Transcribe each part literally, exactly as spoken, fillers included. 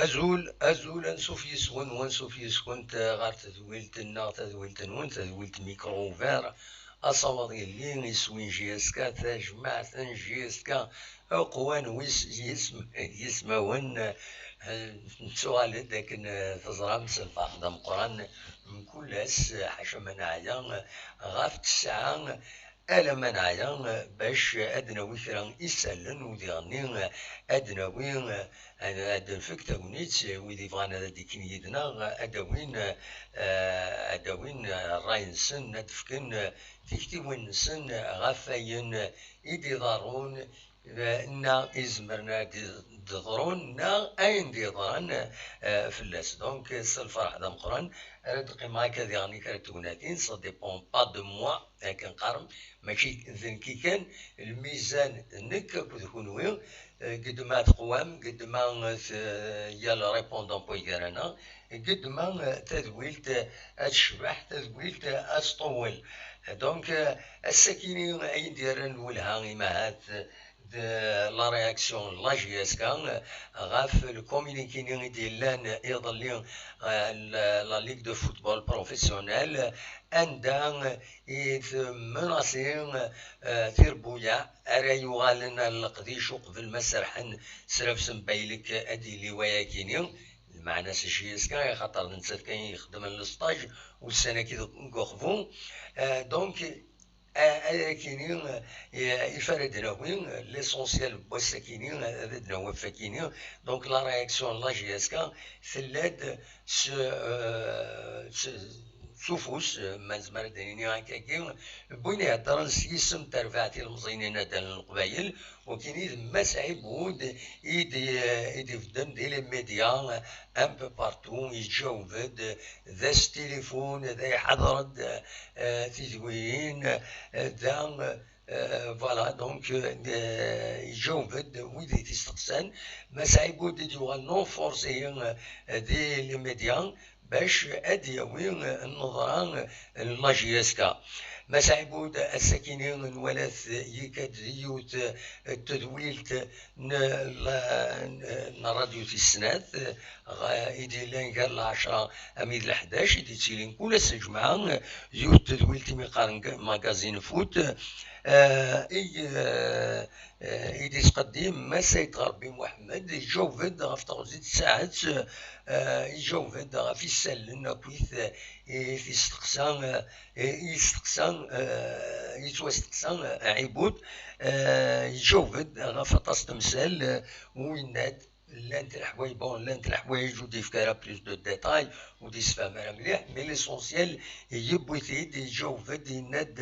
Azul, azul, ansuf yes-wen, wansuf yes-went, eh, ɣer tedwilt-nneɣ, tadwilt-nwen, tadwilt Micro Ouvert. Asawaḍ yelli, iswi n J S K, tajmaɛt n J S K, uqwan wis yism-, yismawen, eh, nettuɣal-d akken, eh, teẓram s lferḥ d ameqqran mkul ass, eh, ḥaca ma neɛya, eh, ɣef ttesɛa, alamma neɛya, eh, bac ad d-nawi kra isallen, u diɣenni, eh, ad d-nawi, eh, ad, ad d-nfek tagnit, eh, wid yebɣan ad d-ikkin yid-neɣ, eh, ad d-awin, eh, ad d-awin, eh, ṛṛay-nsen, ad d-fken, eh, tiktiwin-nsen, eh, ɣef wayen, eh, i d-iḍerrun, eh, neɣ izemren ad d-ḍrun, neɣ ayen d-yeḍran, eh, fell-as. Donc, eh, s lferḥ d ameqqran ara d-qqimeɣ akka diɣen i kra n tegnatin, ça dépend pas de moi, akken qqaren, mačči d nekki kan, lmizan d nekk akked kunwi, eh, qedd ma teqwam, qedd ma, eh, yal répondant n wayyur-a, qedd ma, eh, tadwilt, eh, ad tecbeḥ, tadwilt, eh, ad tṭewwel. Donc, eh, ass-akini ayen d-yerran lwelha i Mahat, de la réaction n la J S K ɣef le communiqué-nni i d-yellan iḍelli, eh, la, la Ligue de football professionnel, anda i tmenasi, eh, tirbuyaɛ ara yuɣalen ar leqdic uqbel ma serrḥen s Rabes n Baylek ad d-yili wayakini. Lmeɛna-s J S K, axaṭer d nettat kan i ixeddmen lesṭaj ussan-agi deg uxbu. Eh, donc, a-, ayakini, eh, ifa ara d-nawi, l'essentiel n wass-akini, ad d-nawi ɣef wakini. Donc, la réaction n la J S K tella-d s, eh, s, s ufus, eh, ma nezmer ad d-nini akkagi, n win iheddren s yisem n terbaɛt ilemẓiyen inaddalen n Leqbayel, wakini d Mass Ɛibud i d-, i d-ibedden di les médias un peu partout, iǧaweb-d d astilifun, da iḥeḍr-d, eh, tidwiyin, eh, da, eh, voilà, donc, eh, iǧaweb-d wid i t-isteqsan. Mass Ɛibud i d-yuɣalen renforcé, eh, di les médias bac ad d-yawi, eh, nneḍra, eh, n la J S K. Mass Ɛibud ass-akini nwala-t yekka-d di yiwet, eh, n tedwilt n la, n, n ṛṛadyu tis snat, eh, ɣ-, i d-yellan gar lɛecṛa armi d leḥdac, i d-yettilin kul ass n lǧemɛa, eh, yiwet n tedwilt imi qqaren ga-, magazine foot, eh, i, eh, eh, i d-yesqeddim Mass Saïd Ɣerbi Muḥemmed, iǧaweb-d ɣef teɣzi n tsaɛet, eh, iǧaweb-d ɣef isallen akkit, eh, i t-isteqsa, eh, i yesteqsa, eh, yettwasteqsa, eh, Ɛibud, eh, iǧaweb-d ɣef aṭas n temsal, eh, u yenna-d llant leḥwayeǧ, bon, llant leḥwayeǧ ur d-yefka ara plus de détails, ur d-yessefham ara mliḥ, mais l'essentiel yewwi-t-id, iǧaweb-d, yenna-d,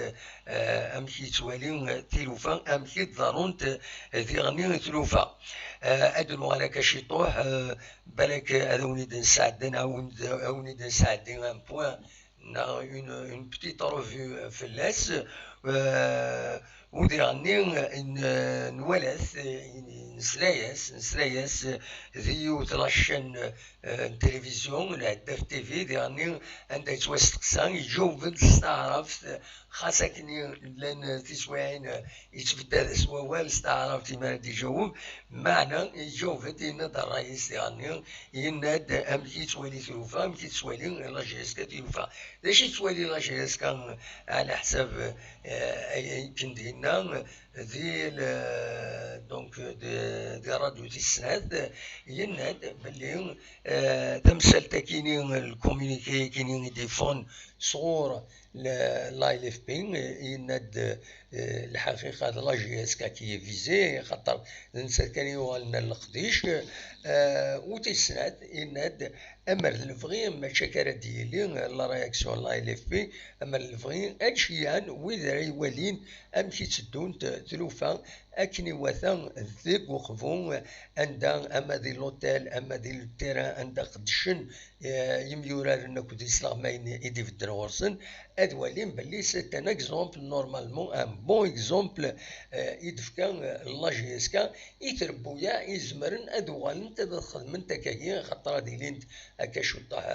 eh, amek yettwali, eh, tilufa, amek i d-ḍerrunt, eh, diɣen tlufa. Eh, ad nuɣal akka ciṭuḥ, eh, balak ad awen-id-nesɛeddi, ad awen-id-nesɛeddi un point neɣ une, une petite revue fell-as, euh, U diɣenni, n-, nwala-t, nesla-yas, nesla-yas di yiwet la chaîne, eh, n tilivizyu, Lheddaf T V, diɣenni anda yettwasteqsa, iǧaweb-d s taɛrabt, xas akken llan tiswiɛin, eh, yettbeddad s wawal s taɛrabt imi ara d-iǧaweb, meɛna iǧaweb-d, yenna-d ṛṛay-is diɣenni, yenna-d amek yettwali tilufa, amek yettwali la J S K tilufa. D acu yettwali la J S K ɛla ḥsab, eh, akken d-yenna di le-, donc, di, di ṛṛadyu tis snat, yenna-d belli, eh, tamsalt-akini, le communiqué-akini i d-yeffɣen sɣur le-, la L F P, yenna-d, eh, lḥaqiqa d la J S K qui est visée, xaṭer d nettat kan i yuɣalen ar leqdic, eh, u tis snat, yenna-d, amer d lebɣi, mačči akka ara d-yili, la réaction n la L F P, amer d lebɣi, ad ceyyɛen wid ara iwalin amek i tteddunt tlufa akken iwata deg uqbu, anda ama di l'hôtel, ama di le terrain, anda qeddcen, eh, yimyuraren akked yisleɣmayen i d-ibedden ɣur-sen, ad walin belli c'est un exemple, normalement, un bon exemple, eh, i d-tefka, eh, la J S K i trebbuyaɛ izemren ad uɣalent ad xedment akkagi, axaṭer ad ilint akka cuṭṭaḥ,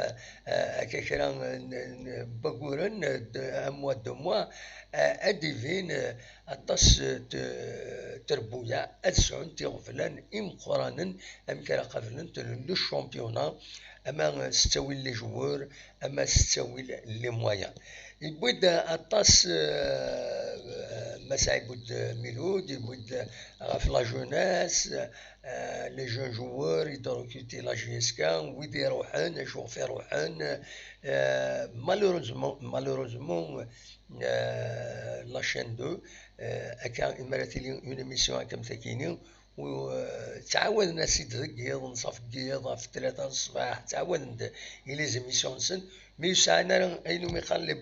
eh, akka kra n, n, n waguren, eh, d-, un mois, deux mois, eh, ad d-ibin, eh, aṭas, eh, t-, trebbuyaɛ ad sɛunt iɣeblan imeqqranen amek ara qablent le, le championnat, ama s ttawil les joueurs, ama s ttawil les moyens. Yewwi-d aṭas, eh, Mass Ɛibud Milud, yewwi-d ɣef la jeunesse, eh, les jeunes joueurs i d-recruter la J S K, wid iruḥen, acuɣef iruḥen, eh, malheureusement, malheureusement, eh, la chaîne deux, eh, akka, imi ara tili une émission akka am takini, u, eh, ttɛawaden-as-id deg yiḍ, nṣaf deg yiḍ, ɣef tlata n ṣṣbeḥ, ttɛawaden-d i les émissions-nsen, mi ur sɛin ara ayen umi qqaren les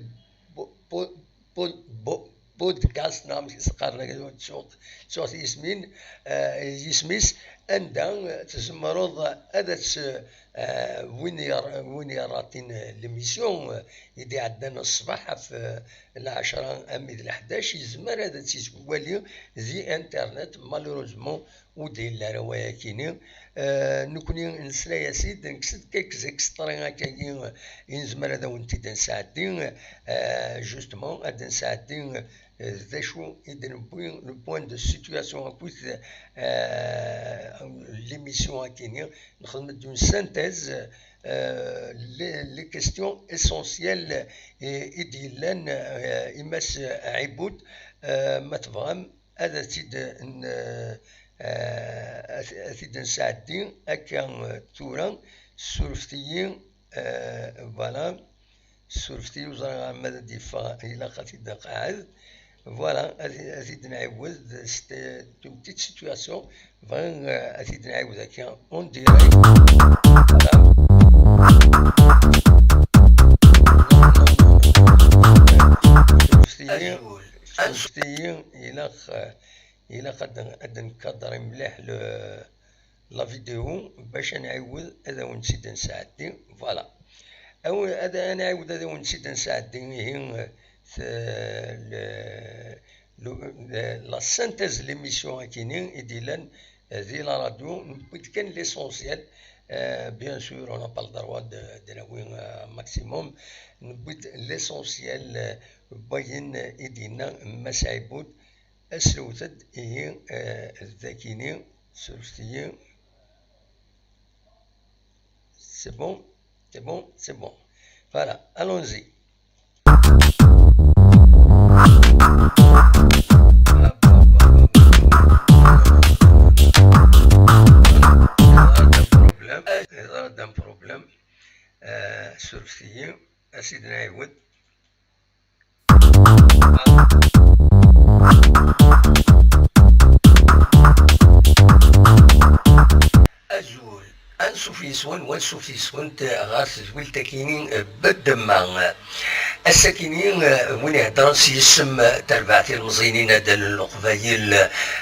bo-, bo-, bo-, bo-, podcast, neɣ amek i s-qqaren, akka, ttuɣ, ttuɣ yismin, eh, yisem-is, anda, eh, tzemreḍ ad tt-, eh, win yer-, win yerratin, eh, l'émission, eh, i d-iɛeddan ṣṣbeḥ ɣef, eh, lɛecṛa armi d leḥdac, yezmer ad tt-iwali di internet. Malheureusement, ur d-yelli ara wayakini. Eh, nekkni nesla-yas-id, nekkes-d quelques extraits akkagi, eh, i nezmer ad awen-t-id-nesɛeddi, eh, justement, ad d-nesɛeddi, eh, d acu i d-newwi, le point de situation akked, eh, l'émission akini, nexdem-d une synthèse, eh, les, les questions essentielles, eh, i d-yellan, eh, i Mass Ɛibud, eh, ma tebɣam, ad t-id-, n-, eh, ad t-, ad t-id-nesɛeddi akka, eh, tura, surfet-iyi, eh, voilà, surfet-iyi, ur ẓriɣ ma ad d-yeffeɣ, ilaq ad t-id-nqeɛɛed, voilà, ad t-, ad t-id-nɛiwed, c'est une petite situation, bɣiɣ, eh, ad t-id-nɛiwed akka, en direct, voilà. Surfet-iyi, surfet-iyi, ilaq, eh, Ilaq ad, ad nkadri mliḥ le, la vidéo bac ad nɛiwed ad awen-tt-id-nesɛeddi. Voilà. Aw-, ad, ad nɛiwed ad awen-tt-id-nesɛeddi, ihi, t-, le, le, le, la synthèse n l'émission akini i d-illan, eh, di la radio, newwi-d kan l'essentiel. Eh, bien sûr, on n'a pas le droit de, de nawi, eh, maximum. Newwi-d l'essentiel, eh, n wayen i d-yenna Mass Ɛibud. Aslewtet, ihi, eh, d akini, surfet-iyi. C'est bon, c'est bon, c'est bon. Voilà, allons-y. Problème, problème. Euh, surfet-iyi, ad s-id-nɛiwed. Azul. Ansuf yes-wen, wansuf yes-went ɣer tedwilt-akini, eh, Bedemma. Ass-akini, eh, win iheddren s yisem, eh, terbaɛt ilmeẓyen inaddalen n Leqbayel,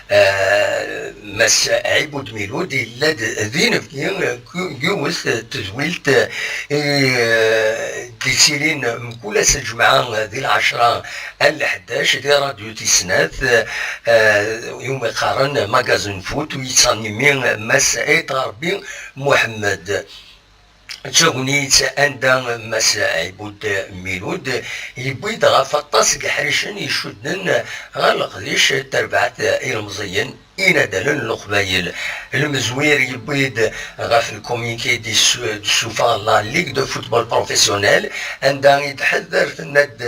eh, Mass Ɛibud Milud, yella-d d inebgi, eh, g-, yiwet, eh, tedwilt, eh, i, eh, d-, ttilin mkul ass n lǧemɛa di lɛecṛa ar lḥdac di radyu tis snat, eh, iwumi qqaren Magazine Foot, u yettanimi Mass Ayt Ṛebbi Muḥemmed. D tagnit anda Mass Ɛibud Milud yewwi-d ɣef waṭas n yeḥricen icudden ɣer leqdic n terbaɛt ilemẓiyen inadalen n Leqbayel. Lemzwir yewwi-d ɣef lkumiki d-issu-, d-ssufeɣ la Ligue de Football Professionnel, anda i d-tḥedder, tenna-d,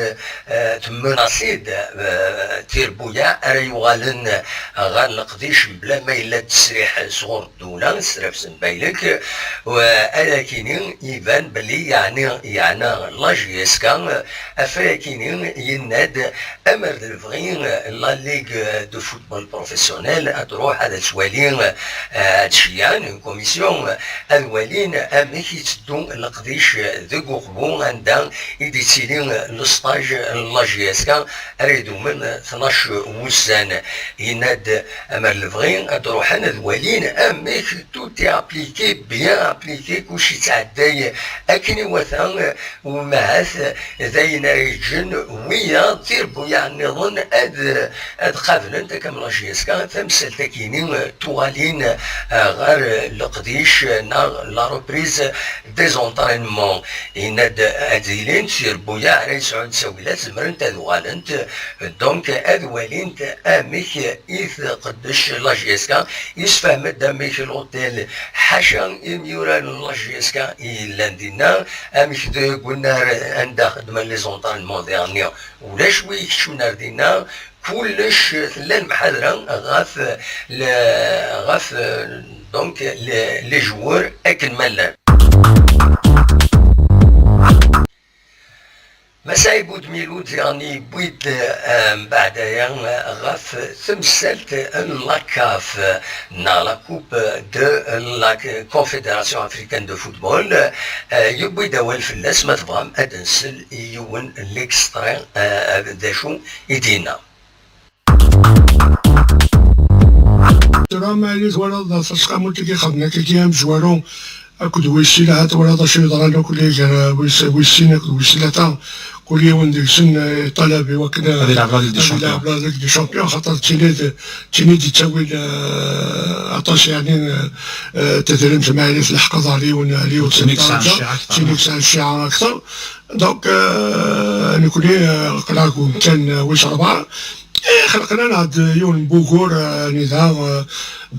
eh, temmenasi-d, eh, tirbuyaɛ ara yuɣalen ɣer leqdic mebla ma yella ttesriḥ sɣur ddula, sref s nbaylek, u-, ad akini iban belli yeɛni, yeɛna la J S K, ɣef ayakini yenna-d amer d lebɣi la Ligue de Football Professionnel ad truḥ ad twali, eh, ad tceyyeɛ une commission, ad walin amek yetteddu leqdic deg uqbu anda i d-yettili le stage n la J S K ara idumen tnac wussan. Yenna-d amer lebɣi ad ruḥen ad walin amek tout est appliqué, bien appliqué, kullec yettɛedday akken iwata, u mahat d ayen ara yeǧǧen wiyaḍ tirbuyaɛ nniḍen ad, ad qablent akka am la J S K tamsalt-agi-nni tuɣalin, eh, ɣer leqdic neɣ la reprise des entraînements. Yenna-d ad ilint tirbuyaɛ ara yesɛun ttawilat zemrent ad uɣalent, donc ad walint amek i tqeddec la J S K. Yessefhem-d amek l'hôtel, ḥaca imyura n la J S K i yellan dinna, amek deg unnar anda xeddmen les entraînements diɣenni ulac wi ikeččmen ar dinna, kullec tella lemḥadra ɣef le-, ɣef, donc, les, les joueurs akken ma llan. Mass Ɛibud Milud diɣen yewwi-d, eh, mbeɛd aya, eh, ɣef temsalt n la CAF, neɣ la Coupe de la Confédération Africaine de Football, eh, yewwi-d awal fell-as, ma tebɣam ad nsel i yiwen n l'extrait, eh, d acu i d-yenna. Tura ma yella twalaḍ taseqqamut-agi xedmen akkagi amezwaru akked wis sin, ahat twalaḍ acu yeḍran akk gar wis, wis sin akked wis tlata, kul yiwen deg-sen, eh, yeṭṭalab i wakken, eh, ad yelɛeb la Ligue des Champions, xaṭer d tin i d, d tin i d-yettawin, eh, aṭas, yeɛni, eh, eh, tadrimt ma yella tleḥq aḍar yiwen, eh, yiwen d tin i yesɛan cciɛa akter. D tin i yesɛan cciɛa akter. Donc, euh, nekkni, euh, aql-aɣ deg umkan, euh, wis ṛebɛa. Eh, xelqen-aneɣ-d yiwen n wugur, euh, anida, euh,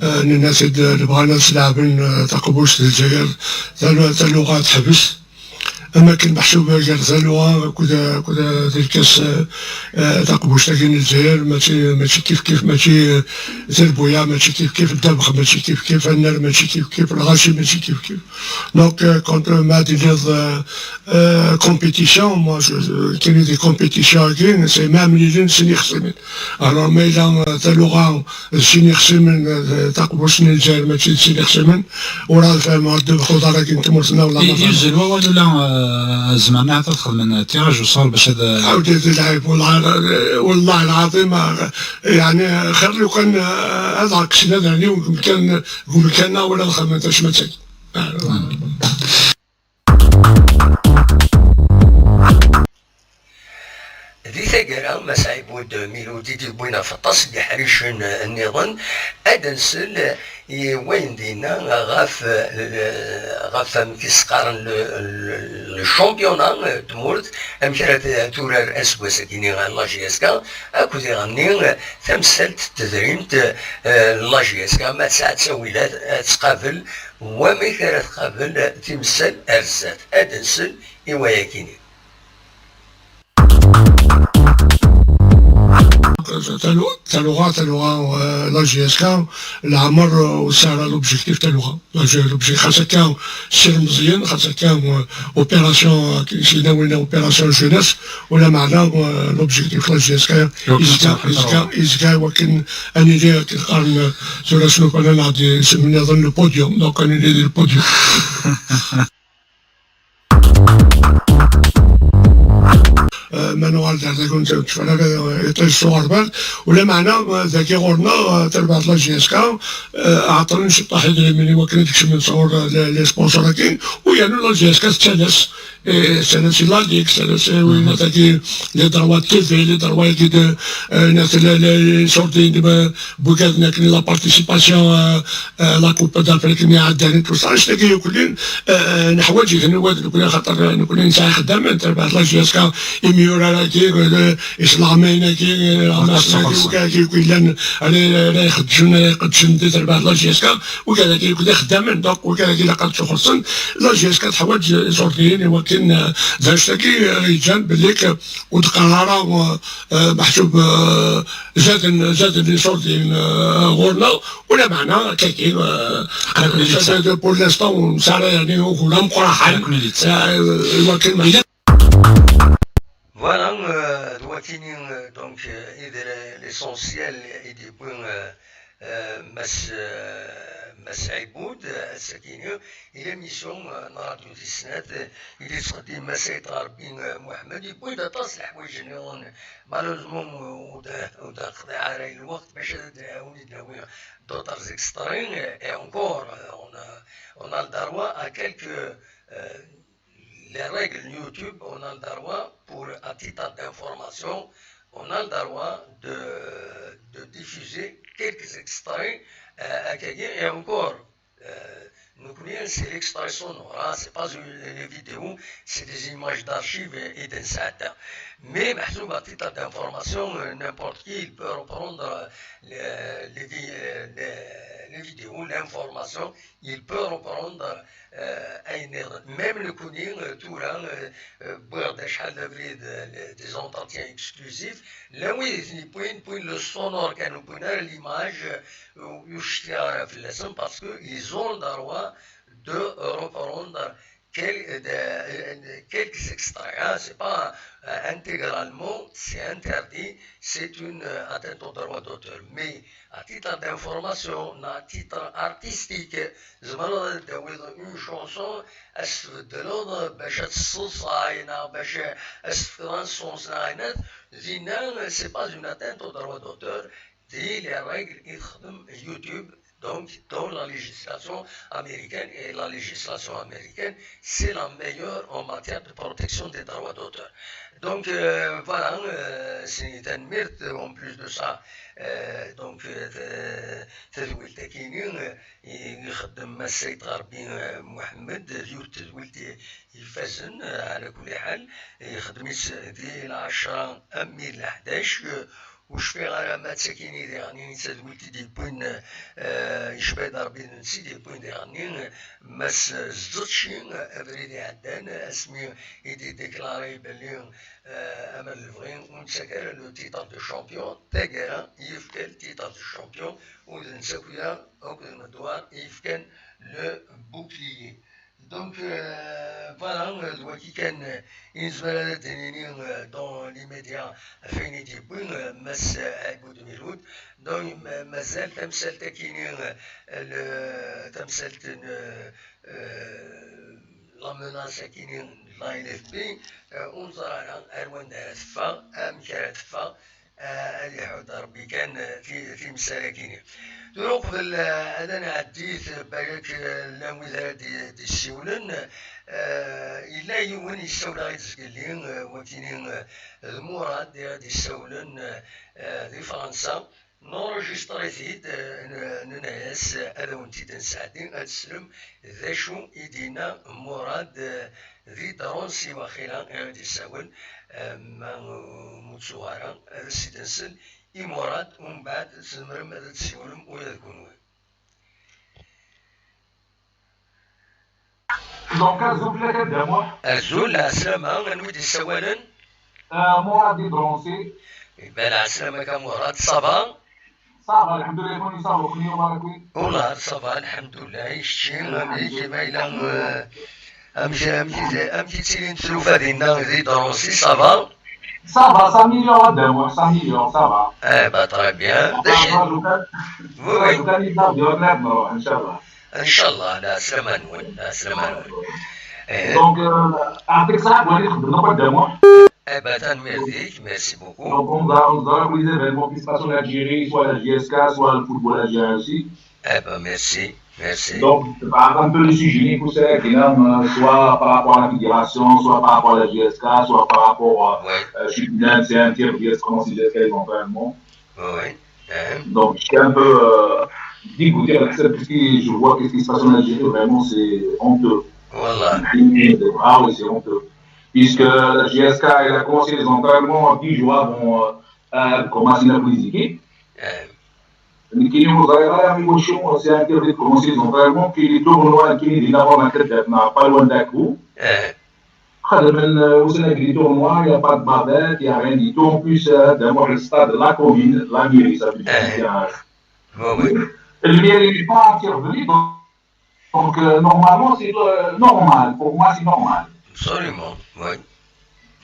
euh, nenna-t-id, euh, nebɣa ad sleɛben, euh, taqbuct n Lezzayer, talu-, taluɣa teḥbes. Am akken meḥsub gar taluɣa akked, akked, euh, d lkas, euh, euh, taqbuct-agi n Lezzayer, mačči, mačči kif kif, mačči, euh, tirbuyaɛ, mačči kif kif, ddabex, mačči kif kif, annar, mačči kif kif, lɣaci, mačči kif kif. Donc, euh, quand, euh, ma d-tiniḍ, euh, euh, compétition, moi, je, je, kini di compétition-agi, c'est même les lignes, c'est les semaines. Alors, ma yella, euh, taluɣa, euh, sin ixsimen, euh, taqbuct n Lezzayer, mačči d sin ixsimen, ur ad fehmeɣ ddeb xudar-agi n tmurt-nneɣ, wala ma fehmeɣ. Yuzzel wawal ula, euh, zemren ahat ad xedmen tiraj uṣur bac ad, euh, عاود هذا العيب، والله، والله العظيم، آه، يعني، خير لو كان، آه، هذا كسينا ذا اليوم كان، كان ولا خدمة اش ما تسال. Di taggara, Mass Ɛibud Milud i d-yewwin ɣef aṭas n yeḥricen nniḍen, ad nsel i wayen d-yenna ɣef, ɣef amek i s-qqaren le, le, le championnat n tmurt, amek ara t-, turar aseggas-agi-nni la J S K, akked iɣenni tamsalt n tedrimt, eh, la J S K, ma tesɛa ttawilat ad tqabel, wamek ara tqabel timsal ar zdat. Ad nsel i wayakini. Talu-, taluɣa, taluɣa, euh, la J S K, leɛmer, euh, ur tesɛi ara l'objectif taluɣa. La J-, l'objectif, xas akka, s ilemẓiyen, xas akka, euh, opération, euh, sina wina opération jeunesse, ula meɛna, euh, l'objectif la J S K, yezga, yezga, yezga wakken ad nili, akken qqaren, euh, tura s nufan ad nɛeddi isem nniḍen le podium, donc ad nili di le podium. Euh, ma nuɣal-d ar takunt, ur ttfal ara, euh, iṭij s uɣerbal. Ula meɛna, euh, dagi ɣur-neɣ, euh, tarbaɛt la J S K, euh, ɛeṭṭlen ciṭṭaḥ idrimen i wakken ad kecmen sɣur, euh, les, les sponsors-agi, u yernu la J S K tettalas. Eh, c'est c'est la Ligue, c'est c'est, oui, les droits de T V, les droits de, euh, les, les, les sorties de, euh, بوكاتنا كاين la participation, euh, euh, la Coupe d'Afrique اللي عداني، tout ça، شتاكي يكلين، euh، نحواجي هنا واد نكون خاطر نكون نسعى خدام، انت بعد la J S K، إميورا راكي، euh، إسلامين راكي، euh، رمضان راكي، وكاكي يكون لان، راي، راي يخدشون، راي يقدشون دي تربح la J S K، وكذا كي يكون خدام، donc وكذا كي لقد تخصن، la J S K تحواج sorties، ولكن، euh، داشتاكي، euh، يجان بليك، وتقرارا، آه، محسوب، آه، زاد زاد لي سوردين، آه، غورنا، ولا معنا كاكي، آه، بور لانستون نسارا يعني ولا مقرحان. آه، الوكيل محسوب. Voilà, euh, دواتيني, euh, donc, euh, إذا l'essentiel, إذا يكون, euh, euh, مس, euh, مس عبود, euh, السكيني. L'émission, euh, n Radio Disney, euh, il est sorti Massé Tarbin, euh, Mohamed, et puis d'atas الحوايج نيون. Malheureusement, euh, ودا ودا قضى على الوقت باش نعاود ناوي d'autres extraits, euh, et encore, euh, on a, on a le droit à quelques, euh, les règles YouTube, on a le droit, pour, à titre d'information, on a le droit de, de diffuser quelques extraits, euh, à quelqu'un, et encore, euh, donc, bien, c'est l'extrait sonore, hein, c'est pas une, une vidéo, c'est des images d'archives et, et d'un certain. Mais, محسوب à titre d'information, euh, n'importe qui, il peut reprendre, euh, les, les vi-, euh, les, les vidéos, l'information, il peut reprendre, euh, ayen nniḍen. Même nekkni, euh, tura, euh, euh, wwiɣ-d acḥal d abrid, euh, des entretiens exclusifs. Là, oui, ils prennent, prennent le sonore, كانوا يبغون l'image, euh, يشتي فلسن, parce que ils ont le droit de reprendre quel-, de, euh, quelques extraits, hein. C'est pas, euh, intégralement, c'est interdit, c'est une, euh, atteinte au droit d'auteur. Mais à titre d'information, à titre artistique, زعما تداويض une chanson, أس تبدلوض باش تستصاي، نا باش أس تفرانسونس، نا عينات، زينا، c'est pas une atteinte au droit d'auteur, دي les règles يخدم يوتيوب. Donc, dans la législation américaine, et la législation américaine, c'est la meilleure en matière de protection des droits d'auteur. Donc, euh, voilà, euh, c'est une mérite, en plus de ça. Euh, donc, euh, تدويل تاكيني, euh, يخدم السيد غربي, euh, محمد, ديور تدويل دي يفازن, euh, على كل حال, يخدم يس-, دي العشرة أمير الحداش, euh, وشفيغ على ما تساكيني دي غني نساد ولتي دي بوين, آه، يشبه ضربي نسي دي بوين دي غني, ما س-, زدتشي, آه، أبريد يعدان, آه، اسمي يدي ديكلاري بلي, آه، أمل الفغين ونساكر لو تيتر دو شامبيون, تاكرا يفكا التيتر دو شامبيون, ونساكويا أوك المدوار يفكان لو بوكليي. Donc, euh, voilà, euh, d wagi kan, euh, i nezmer ad d-nini, euh, dans l'immédiat, ɣef wayen i d-yewwi, euh, Mass, euh, Ɛibud Milud. Donc, ma-, mazal tamsalt-akini, euh, le, tamsalt n, euh, euh, la menace-akini n l'A N F P, euh, ur neẓri ara ar wanda ara teffeɣ, amek ara teffeɣ, آه، ad iḥudd Ṛebbi kan, آه، ti-, timsal-agi-nni. Tura uqbel, آه، ad nɛeddi, balak, آه، llan wid ara d-, d-issiwlen, آه، yella yiwen yessawel-aɣ-id zgelli, آه، wakini, آه، d Murad i ɣ-d-yessawlen, آه، آه، di Fransa. Nenregister-it-id, آه، n-, nenna-yas, آه, ad awen-t-id-nesɛeddi, ad teslem d acu i d-yenna Murad, آه, di drone si waqila i ɣ-d-yessawel, آه، ma, آه, ur ttuɣ ara, ad as-id-nsel i Murad, umbeɛd tzemrem ad d-tessiwlem ula d kunwi. Donc, azul fell-ak a Dda Muḥ. Azul, lɛeslama, anwa i d-yessawalen? Ah, Murad di Dronsi. Iban lɛeslama-k a Murad, ça va? Ça va, الحمد لله, كوني ça va, كوني ومالك وين؟ Ula ça va, الحمد لله, i kečči, amek, ma yella, euh, amek, amek, amek i ttilint tlufa dinna di Dronsi, ça va? Ça va, ça améliore, a Dda Muḥ, ça améliore, ça va. Eh ben, très bien. D acu? Lukan, oui, oui, lukan yebda deg wakken ad nruḥ, ncallah. Ncallah, lɛeslama-nwen, lɛeslama-nwen. Eh. Donc, euh, yeɛṭik ṣṣeḥḥa, wali txeddem akk a Dda Muḥ. Eh ben, tanemmirt-ik, merci beaucoup. Donc, ur neẓra, ur neẓra akk les événements qui se passent en Algérie, soit la J S K, soit le football algérien aussi. Eh ben, merci. Merci. Donc, par exemple, le sujet, il faut ça, euh, soit par rapport à la fédération, soit par rapport à la J S K, soit par rapport, euh, euh, je suis bien, c'est un tiers de comment c'est J S K les entraînements. Oui. Hein? Donc, je suis un peu euh, dégoûté avec ça, parce que je vois qu'est-ce qui se passe en Algérie, vraiment, c'est honteux. Voilà. Ah oui, c'est honteux. Puisque la J S K, elle a commencé les entraînements dix jours avant euh, euh, de commencer la politique. Euh, Mais qui nous a c'est interdit de commencer les entraînements, qui les tournois, qui les d'abord la tête n'a pas loin d'un coup. euh, خدم وصلنا des tournois, il n'y a pas de bavette, il n'y a rien du tout. En plus, euh, d'abord le stade, la commune, la mairie, ça veut dire Euh. qu'il y a oui, oui. Le mairie n'est pas intervenu, donc, donc, euh, normalement, c'est euh, normal. Pour moi, c'est normal. Absolument. Oui.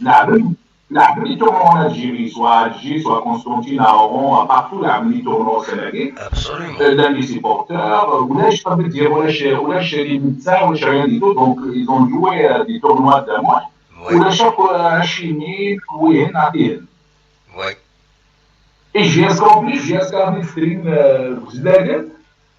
لعبوا لعبوا les tournois en Algérie, soit à Alger, soit à Constantine, à Oran, à partout, لعبوا les tournois au Sénégal. Absolument. Euh, dans les supporters, euh, ولاش pas dire, ولاش ولاش les médecins, ولاش rien du tout. Donc, ils ont joué euh, des tournois d'un mois. Oui. ولا شاف عشرين وين عطيه. Oui. Et J S K en plus, J S K avec String, euh, vous l'avez,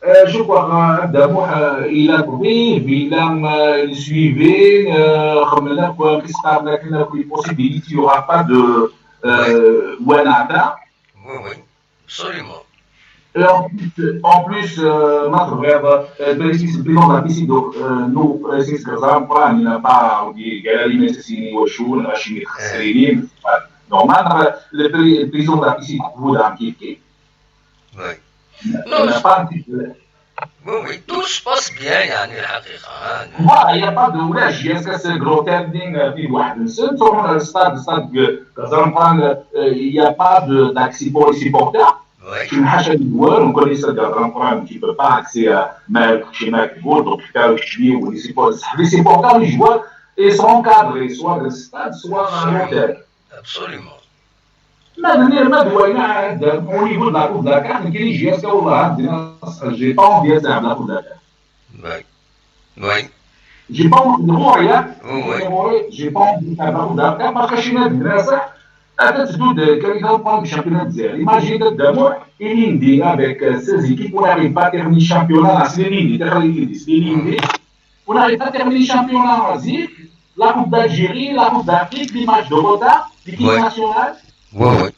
euh, je crois, euh, d'abord, euh, il a trouvé, il a euh, suivi, euh, خملنا quoi, qu'est-ce qu'on a, qu'on a pris possibilité, il n'y aura pas de euh, Wanata. Oui, oui. Absolument. Et en plus, en plus euh, notre frère, euh, le président de la P C, donc, euh, nous, euh, c'est ce que ça prend, il n'a pas, on dit, قال لي ما تسيني وشو، أنا ماشي متخسرين. Normal, le pré- le président de la P C, vous, dans qui qui Oui. il n'a pas dit. Oui, oui, tout se passe bien, يعني الحقيقة. Hein. Voilà, il n'y a pas de ولا J S K, c'est gros tending, euh, puis واحد نسيت, on a le stade, le stade que, que ça prend, euh, il n'y a pas de- d'accès pour les supporters. Oui. Tu n'as jamais de joueur, on connaît ça de grand problème, tu ne peux pas accéder à Mac, chez Mac, donc tu as les supporters, les supporters, les joueurs, ils sont encadrés, soit dans le stade, soit à l'hôtel. Absolument. ما دنيا ما دوينا عاد au niveau de la coupe de la carte, كاين J S K والله عندنا, j'ai pas envie de la coupe de la carte. Oui. Oui. J'ai pas envie de voir, hein. Oui, oui. J'ai pas envie de la coupe de la carte parce que je suis là, c'est هذا تدود كان يضرب le championnat الجزائري. Imagine d'abord, Elindi avec euh, ses équipes, on n'arrive pas à terminer le championnat, c'est Elindi, c'est Elindi, c'est Elindi. On n'arrive pas à terminer le championnat, vas-y. La Coupe d'Algérie, la Coupe d'Afrique, des matchs de retard, l'équipe Ouais. nationale. Oui, oui.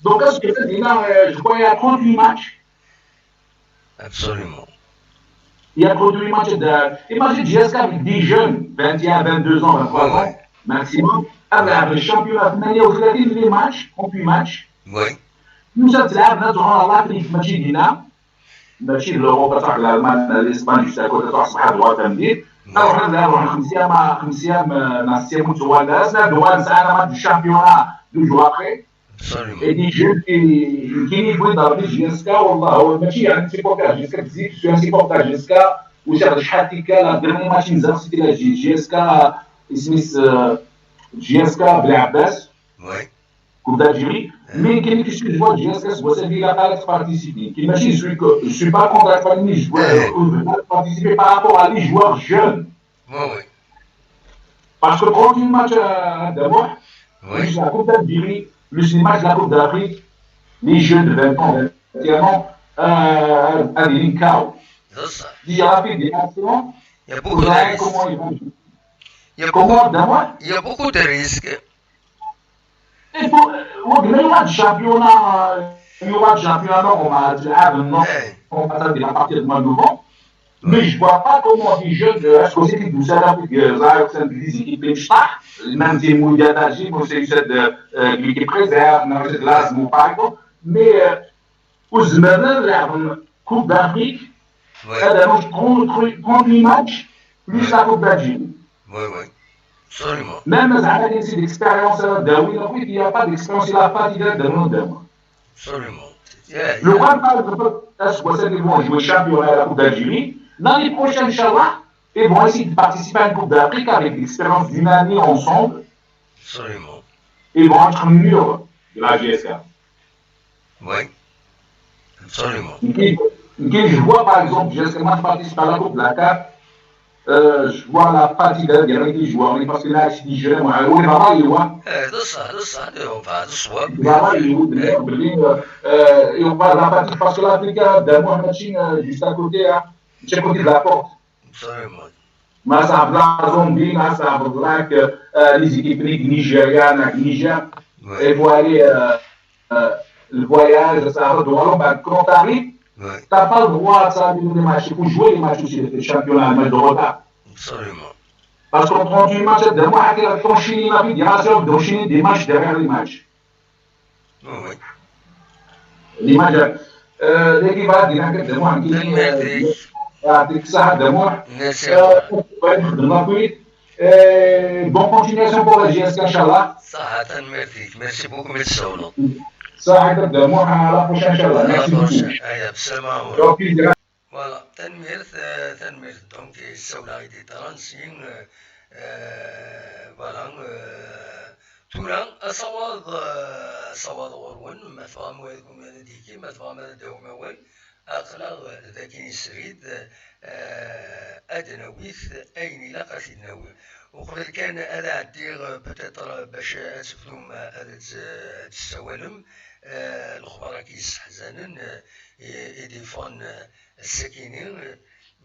Donc, est-ce que c'est là, euh, je crois qu'il y a trente-huit matchs. Absolument. Il y a trente-huit matchs. De... Imagine J S K avec des jeunes, vingt et un, vingt-deux ans, vingt-trois Ouais, ans, ouais. Maximum. Avec le championnat, ثمانية وثلاثين les matchs, trente-huit matchs. Oui. Nous sommes là, nous avons l'Afrique, ماشي لينا. ماشي l'Europe, صح, l'Allemagne, l'Espagne, juste à côté, صح, صح, droit, samedi. Alors, on a خمسة أيام, خمسة أيام, euh, ناس يموتوا ولا ناس, لا, droit, ça, on a du championnat, deux jours après. Absolument. Et des jeunes qui, qui niveau dans le J S K, والله, هو ماشي يعني supporter J S K بزاف, je suis un supporter J S K, وشحال شحال كي كان, le dernier match نزل, c'était la J-, J S K, اسميس, euh, J S K بلعباس, Oui. Coupe d'Algérie. Mais كاين كي شي joueur J S K, c'est lui qui a pas participé. كي ماشي, je suis que, je suis pas contre la famille, je vois, Ouais. euh, participer par rapport à les joueurs jeunes. Oui, oui. Parce que trente-huit matchs euh, d'abord, Oui. la Coupe d'Algérie, plus les matchs de la Coupe d'Afrique, les jeunes de vingt ans, vingt et un ans, euh, à des Linkao. C'est ça. Des rapides, des actions, Il y a pour beaucoup de voir risques. Comment ils vont jouer. Il y a Comment beaucoup, d'abord, il y a beaucoup de risques. il faut, euh, il y aura du championnat, euh, il y aura du championnat normal, du A V N, non, Ouais. on va dire à partir du mois de novembre. Mais je vois pas comment des jeunes, euh, est-ce que c'est qui tout ça, là, puis, euh, ça, c'est des équipes, je sais pas, même si Mouya Daji, moi, c'est celle de, euh, l'équipe réserve, non, c'est de l'Asmo, par exemple. Mais, euh, وزمرنا نلعب Coupe d'Afrique, Oui. هذا مش trente, trente-huit matchs, plus la Coupe d'Algérie. Oui, oui. Absolument. Même زعما كاين شي expérience داوي, oui, il y a pas d'expérience, il a pas d'idée de nous, de moi. Absolument. Yeah, Le yeah. problème, par exemple, est-ce que ceux qui vont jouer championnat à la Coupe d'Algérie, l'année prochaine, Inch'Allah, ils vont essayer de participer à une Coupe d'Afrique avec l'expérience d'une année ensemble. Absolument. Ils vont être meilleurs de la J S K. Oui. Absolument. Qui, qui je vois, par exemple, J S K, moi, je participe à la Coupe de la carte. Euh, je vois la fatigue des joueurs, parce que là, je dis, je vais, moi, oui, là-bas, il voit. Eh, d ṣṣeḥ, d ṣṣeḥ, d ṣṣeḥ. Là-bas, il voit, euh, euh, et on va la fatigue, parce que l'Afrique, euh, de moi, matching, euh, juste à côté, hein. Check côté de la porte. Absolument. Ma ça la Zambie, ma ça like euh, les équipes de Nigeria, na Niger. Et pour aller euh, euh, le voyage, ça va droit, bah, quand t'arrives, Oui, t'as pas le droit de ça, les matchs. Il faut jouer les matchs aussi, le championnat, le match de retard. absolument. Parce qu'en trente-huit matchs, de moi, t'enchaînes des matchs derrière les matchs. Oui, oui. Les matchs. Euh, les gars, il va dire que de moi, Merci. avec ça, de moi. Merci. Euh, de ma part, euh, bonne continuation pour la J S K, Inch'Allah. صح، تنميرتك. Merci beaucoup, merci Saulo. Ça, de moi, à la prochaine, Inch'Allah. Merci beaucoup. Aïe, absolument. Donc, il y a Voilà, تنميرت آه، تنميرت. Donc, يساولا غيدي ترانسين. آه، voilà. آه، ثورة أصوات أصوات غورون ما تفهم ويكم هذا ديكي ما تفهم هذا داو ما وين. أقلا ذاكي سريد. آه، أدنويث أين لا قاسي ناوي. وقبل كان هذا عدي بتاتر باش أسفلهم هذا السوالم. آه، الخبراء كيس حزانن. آه، يديفون السكيني.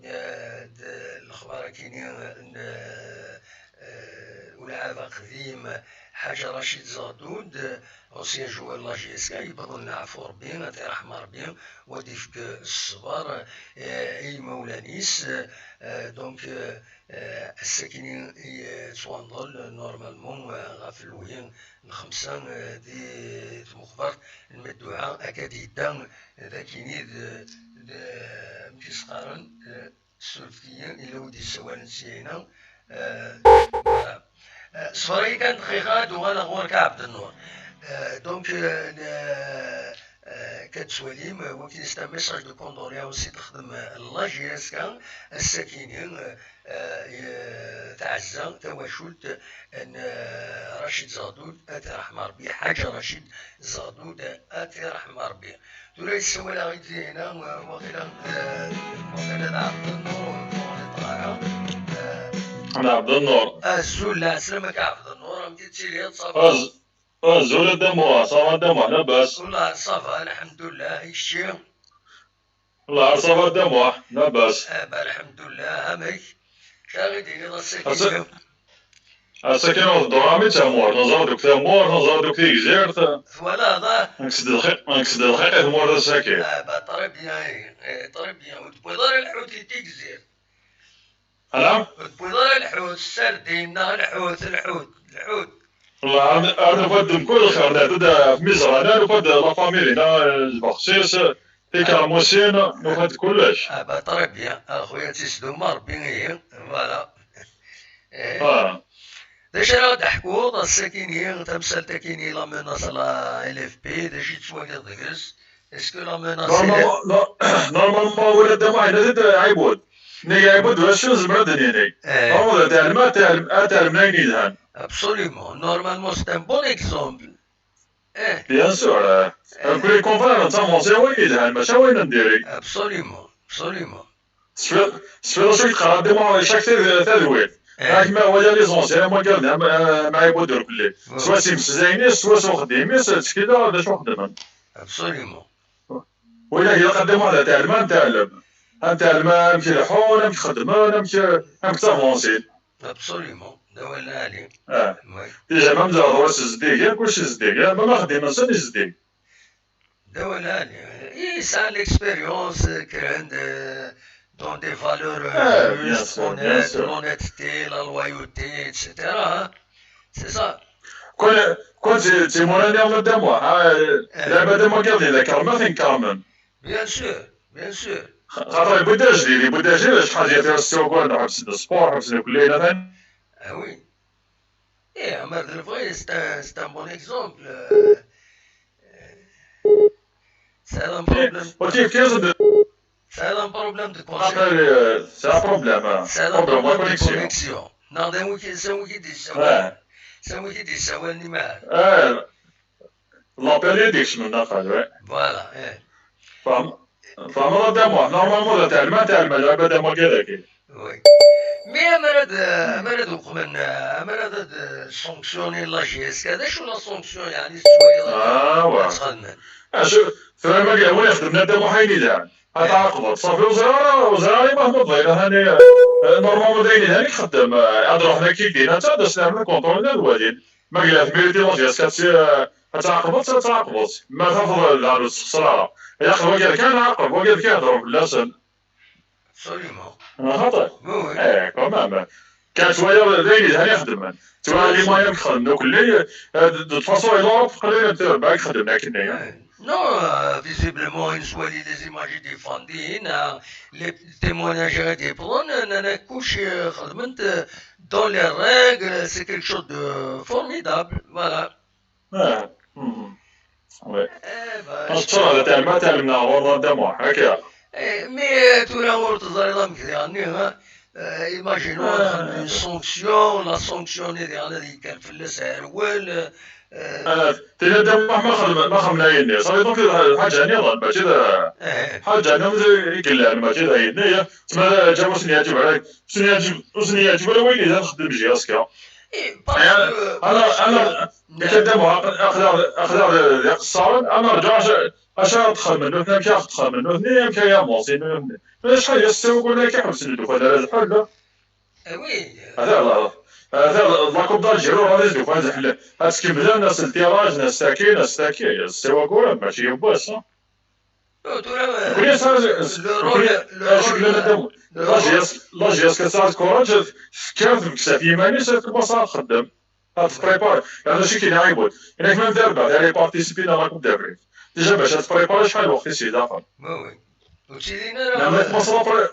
آه، د- الخبر كيني. آه، آه، ولعابة قديم حاج رشيد زغدود، ancien joueur la J S K، يبغض لنا عفو ربي، غادي يرحم ربي، وديفك الصبر. آه، اي مولانيس. آه، donc آه، السكيني يتواندل normalement غاف الوهي الخمسة. آه، دي تمخبر المدوعة أكاد يدان ذاكيني د مكيسقارن. السلفية إلا ودي السوال نسينا. صفري كان دقيقة دوغانا غورك عبد النور. Donc كتسواليم وكي c'est un message de condoléances تخدم la J S K السكيني. تعزى تواشلت أن رشيد زغدود أترحم ربي حاجة رشيد زغدود أترحم ربي. Tura yessawal-aɣ-id dinna waqila waqila d Ɛebd Nnur ur neṭṭeq ara. Ɛebd Nnur. Azul, lɛeslama-k a Ɛebd Nnur, amek i tettiliḍ, ça va? Azul a Dda Muḥ, ça va a Dda Muḥ, labas? Wellah ça va, lḥemdullah, i kečči? Wellah ça va a Dda Muḥ, labas? Aba lḥemdullah, amek? Acu ara yi-d-tiniḍ ass-agi? Ass-agi ur teddur ara tamurt, neẓra-d akk tamurt, neẓra-d akk tigzirt. Twalaḍ, ah? Nekkes-d lxiq, nekkes-d lxiq i tmurt ass-agi. Ah, bah, très bien, eh, eh, très bien. Ur tewwiḍ ara lḥut i tigzirt. Ala? Ur tewwiḍ ara lḥut, sardine neɣ lḥut, lḥut, lḥut. Wellah, ar nufa-d mkul lxir, nɛedda-d ɣef Mizrana, nufa-d la famille-ina, lbexsis, tikermusin, nufa-d kullec. Ah, bah, très bien. A xuya, ad tt-isdum Rebbi, ihi. Voilà. Eh, Ah. D acu ara d-teḥkuḍ ass-akini, tamsalt-akini, la menace la L F P, d acu i tettwaliḍ deg-s? Est-ce que la menace est... Normalement, no- normalement, ula d amaɛna d Ɛibud. Nnig Ɛibud d acu nezmer ad d-nini? Eh, Normalement, ad tɛelm, ad tɛelm, ad tɛelm ayen yelhan. Absolument. Normalement, c'est un bon exemple. Eh, Bien sûr. Euh, euh, les confrères, d tamusi, wayen yelhan, maca wayen n diri. Absolument. Absolument. Tesfiḍ tesfiḍ acu i d-teqqar Dda Muḥ, chaque tad- tadwilt. Eh, Akken ma wala les anciens, am wagi am am Ɛibud ur belli. Soit s imsezdayen-is, soit s uxeddim-is, ttkel d acu xeddmen. Absolument. Wala ilaq ad Dda Muḥ ad tɛelm, ad tɛelm. Ad tɛelm amek leḥḥun, amek xeddmen, amek, amek ttavansin. Absolument. D awal lɛali. Ah. Oui. Déjà, même zeddigen, kullec zeddig. Même axeddim-nsen yezdig. D awal lɛali. Yesɛa l'expérience, euh, kkren-d, euh, dans des valeurs, euh, Ah, bien justes, sûr, bien honnêtes, sûr. L'honnêteté, la loyauté, et cetera, hein. C'est ça. Kul, kul ti-, timura-nni n Dda Muḥ, ah, Eh. Lɛibad am wagi d ikermen ad ten-kermen. Bien sûr, bien sûr. Xaṭer yewwi-d ajdid, yewwi-d ajdid, acḥal d yat-, ttwagaren ḥebsen sport, ḥebsen akk ayen atan. Ah oui. Eh, Amer d Lefɣi, c'est un, c'est un bon exemple. Euh, c'est un problème, Ur t-yefki ara d- c'est un problème de xaṭer, connexion. euh, c'est un problème, hein. C'est un Problème de problème de connexion. Connexion. Neɣ d anwi k-, d anwi k-id-yessawalen. Ouais. D anwi k-id-yessawalen imir. Ah, l'appel-agi d-ikecmen daxel, ouais. Voilà, eh. Fehmeḍ a Dda Muḥ, normalement ad tɛelm, ad tɛelm Lɛibad am wagi. Oui. Mais amer ad, amer ad uqmen, amer ad, ad sanctionner la J S K, d acu la sanction, yeɛni, tettwaliḍ Ah, ouais. ad txedmen? Acu, tura ma yella win ixedmen a Dda Muḥ ayen yelhan. Ad tɛaqbeḍ. Ṣafi, ur ẓriɣ ara, ur ẓriɣ ara ma tmeḍḍil, hani, eh, normalement d ayen yelhan i ixeddem, eh, ad ruḥen akka i din, ad d-asen ar contrôle ad walin. Ma yella tmiri tilaji, est-ce que ad tt-, ad tɛaqbeḍ, ad tɛaqbeḍ. Ma tafeḍ daɣen ur tessexṣer ara. Ilaq wagi kan ɛaqeb, wagi kan hedṛen fell-asen. Absolument. Neɣ xaṭi? Oui, oui. Eh, quand même. Kan ttwaliɣ d ayen yelhan i xeddmen. Ttwaliɣ les moyens i xedmen akk-nni, eh, de, de toute façon, i l'Europe, qlil n trebbaɛ i xeddmen akken-nni. Eh, non, euh, visiblement, i nettwali les images i d-yeffɣen din, euh, les témoignages i d-yewwḍen, euh, nnan-ak kullec, euh, xedmen-t, euh, dans les règles, c'est quelque chose de formidable, voilà. Ah, hmm. Ouais. Eh ben, Mačči d talma, talma ɣur Ṛadda Muḥ, akka. Eh, mais, euh, tura ur teẓriḍ amek diɣen, hein? Euh, imaginons, ah, une sanction, la sanction-nni diɣen ad yekker fell-as rrwel, euh, Ah, tura Ṛadda Muḥ ma xedmen, ma xedmen ayenni, ça veut dire que d lḥaǧa nniḍen, mačči d, eh, lḥaǧa nniḍen i yellan, mačči d ayenni, tma ǧǧan ur sen-yeɛǧib ara, ur sen-yeɛǧib, ur sen-yeɛǧib ara wayen i d-txeddem J S K. Eh, parce que, parce que, Ṛadda Muḥ, aql-aɣ, aql-aɣ d iqeṣṣaren, ad nerǧu acu, acu ara d-xedmen nutni, amek ara d-xedmen nutni, amek ara avancen nutni. Acḥal n ssawagura akka ḥebsen ddexxan ara d ḥedd. Eh oui. Ata la, ata la Coupe d'Algérie, ur ɣadis ddexxan d ḥedd. Ad tkemmlen, as le tirage, as taki, as taki, ssawagura, mačči yiwwas, ha? Tura, Nekni sa, le nekni, rôle, le acu rôle, yellan ad d-awen? Le La rôle. J S, la J S K tesɛa lkuraǧ, tekker tbekkes ɣef yiman-is, ad tebbaṣ ad txeddem. Ad tprépari. Yerna acu i k-yenna Ɛibud? Yenna-k même d arbaɛt ara yparticipi dans la Coupe d'Afrique. Déjà bac ad tprépari acḥal lweqt i s-ilaqen. Ma oui. Ur ttilin ara. Ma tmaṣṣaḍ après,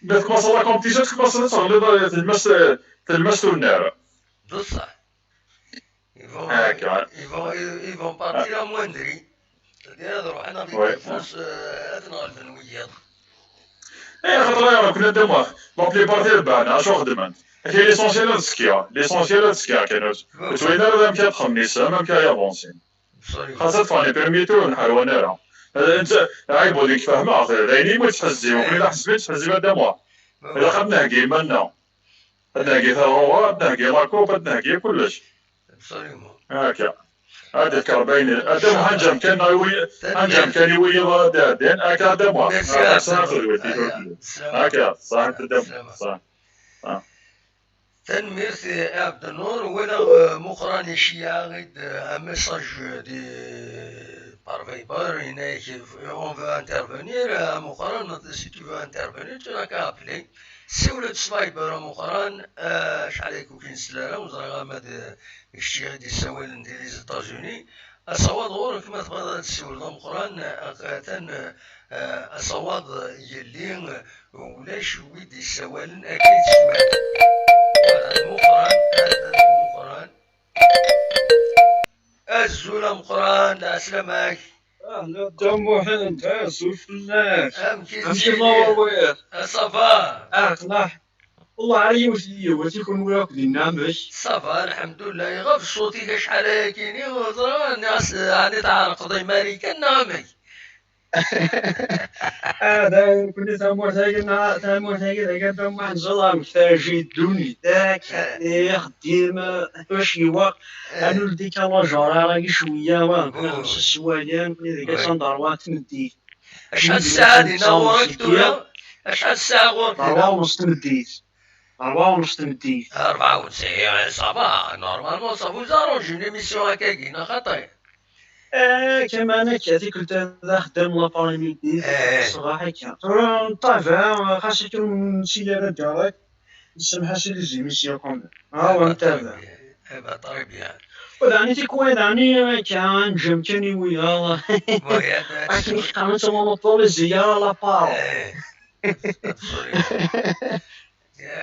ma tmaṣṣaḍ la compétition, tmaṣṣaḍ ad teɣliḍ, eh, tlemmast, eh, tlemmast ur nara. D ṣṣeḥ. Ils vont, Akka. Ils vont, ils, ils vont partir amoindris. C'est-à-dire, ad ruḥen avec, ouais, des forces, euh, ad ten-ɣelben wiyaḍ. Eh, xaṭer ara kna dama, la plupart des bana, acu xedmen? Akka, l'essentiel ad skia, l'essentiel ad skia kan. Ouais. Ur ttwalin ara amek ad xemmen, amek ad avancen. Absolument. Xas ad ffɣen les premiers tours, ur nḥerwan ara. Eh, netta, Ɛibud, nekk fehmeɣ, d ayen i mu yettḥezzib, eh, ula d aḥezzeb yettḥezzib Ṛadda Muḥ. Ouais. Ilaq ad nheggi iman-nneɣ. Ad nheggi taɣuri, ad nheggi la coupe, ad nheggi kullec. Absolument. Akka. Ad d-tekker bayen, ad d-, ḥaǧa amkan i wi-, ḥaǧa amkan i wiyaḍ ad d-ɛeddin, akka ad d-amuɣ. Merci. Akka, ṣaḥit a Dda Muḥ. Ṣaḥit. Ah. Tanemmirt i Ɛebdennur. Walaɣ, euh, Muqran iceyyeɛ-aɣ-d, euh, un message de, par Viber, yenna-ak, on veut intervenir, euh, Muqran, si tu veux intervenir, tu n'as qu'à appeler. Siwel-d s Viber a Muqran, ah, acḥal ay kukin slara, ur ẓriɣ ama d kečč i d-yessawalen di les États-Unis. Asawaḍ ɣur-k, ma tebɣiḍ ad tessiwleḍ a Muqran, ah, atan, ah, asawaḍ yelli, ulac wi d-yessawalen akka i teswiɛt. Voilà, Muqran, ah, Muqran. Azul a Muqran, lɛeslama-k. Ahla Dda Muḥend, azul fell-ak. Amek i Amek i ttilid? Lawawiḍ? Ah, ça va. Aqlaḥ. Wallah, ar yiwet n yiwet, i kunwi akk dinna, amek? Ça va, lḥemdullah. Iɣef ṣṣut-ik acḥal ayakini, ur ẓriɣ, nniɣ-as, ɛni tɛerqeḍ i Marikan neɣ amek? Ah, da, nekkni tamurt-agi, neɣ tamurt-agi, d akka Dda Muḥend, ẓẓaḍ amek taji ddunit, dak, eh, ixeddim, eh, ḥaca iwaq, eh, anul décalage horaire agi cwiya, wa, oh, xemsa sswayeɛ, nekkni deg, ouais, ass-a d ṛebɛa n tmeddit. Acḥal ssaɛa dinna ɣur-k tura? Acḥal ssaɛa ɣur-k dinna? Ṛebɛa u nus tmeddit. Ṛebɛa u nus tmeddit. Ṛebɛa u nus, eh, ça va, normalement, ça vous arrange une émission akkagi, neɣ xaṭi? Eh, kaman akka, tikkelt d axeddam l'après-midi, eh, ṣṣbeḥ akka. Tura nṭabɛ, xas akka ur nettili ara direct, nsemmeḥ-as i les émissions quand même. Ah, eh ben, très bien. Eh ben, très bien. Wa daɣen i tikwal daɣen akka, neǧǧa amkan i wiyaḍ. Akken i k-qqaren, c'est monopoliser la parole. Eh, absolument.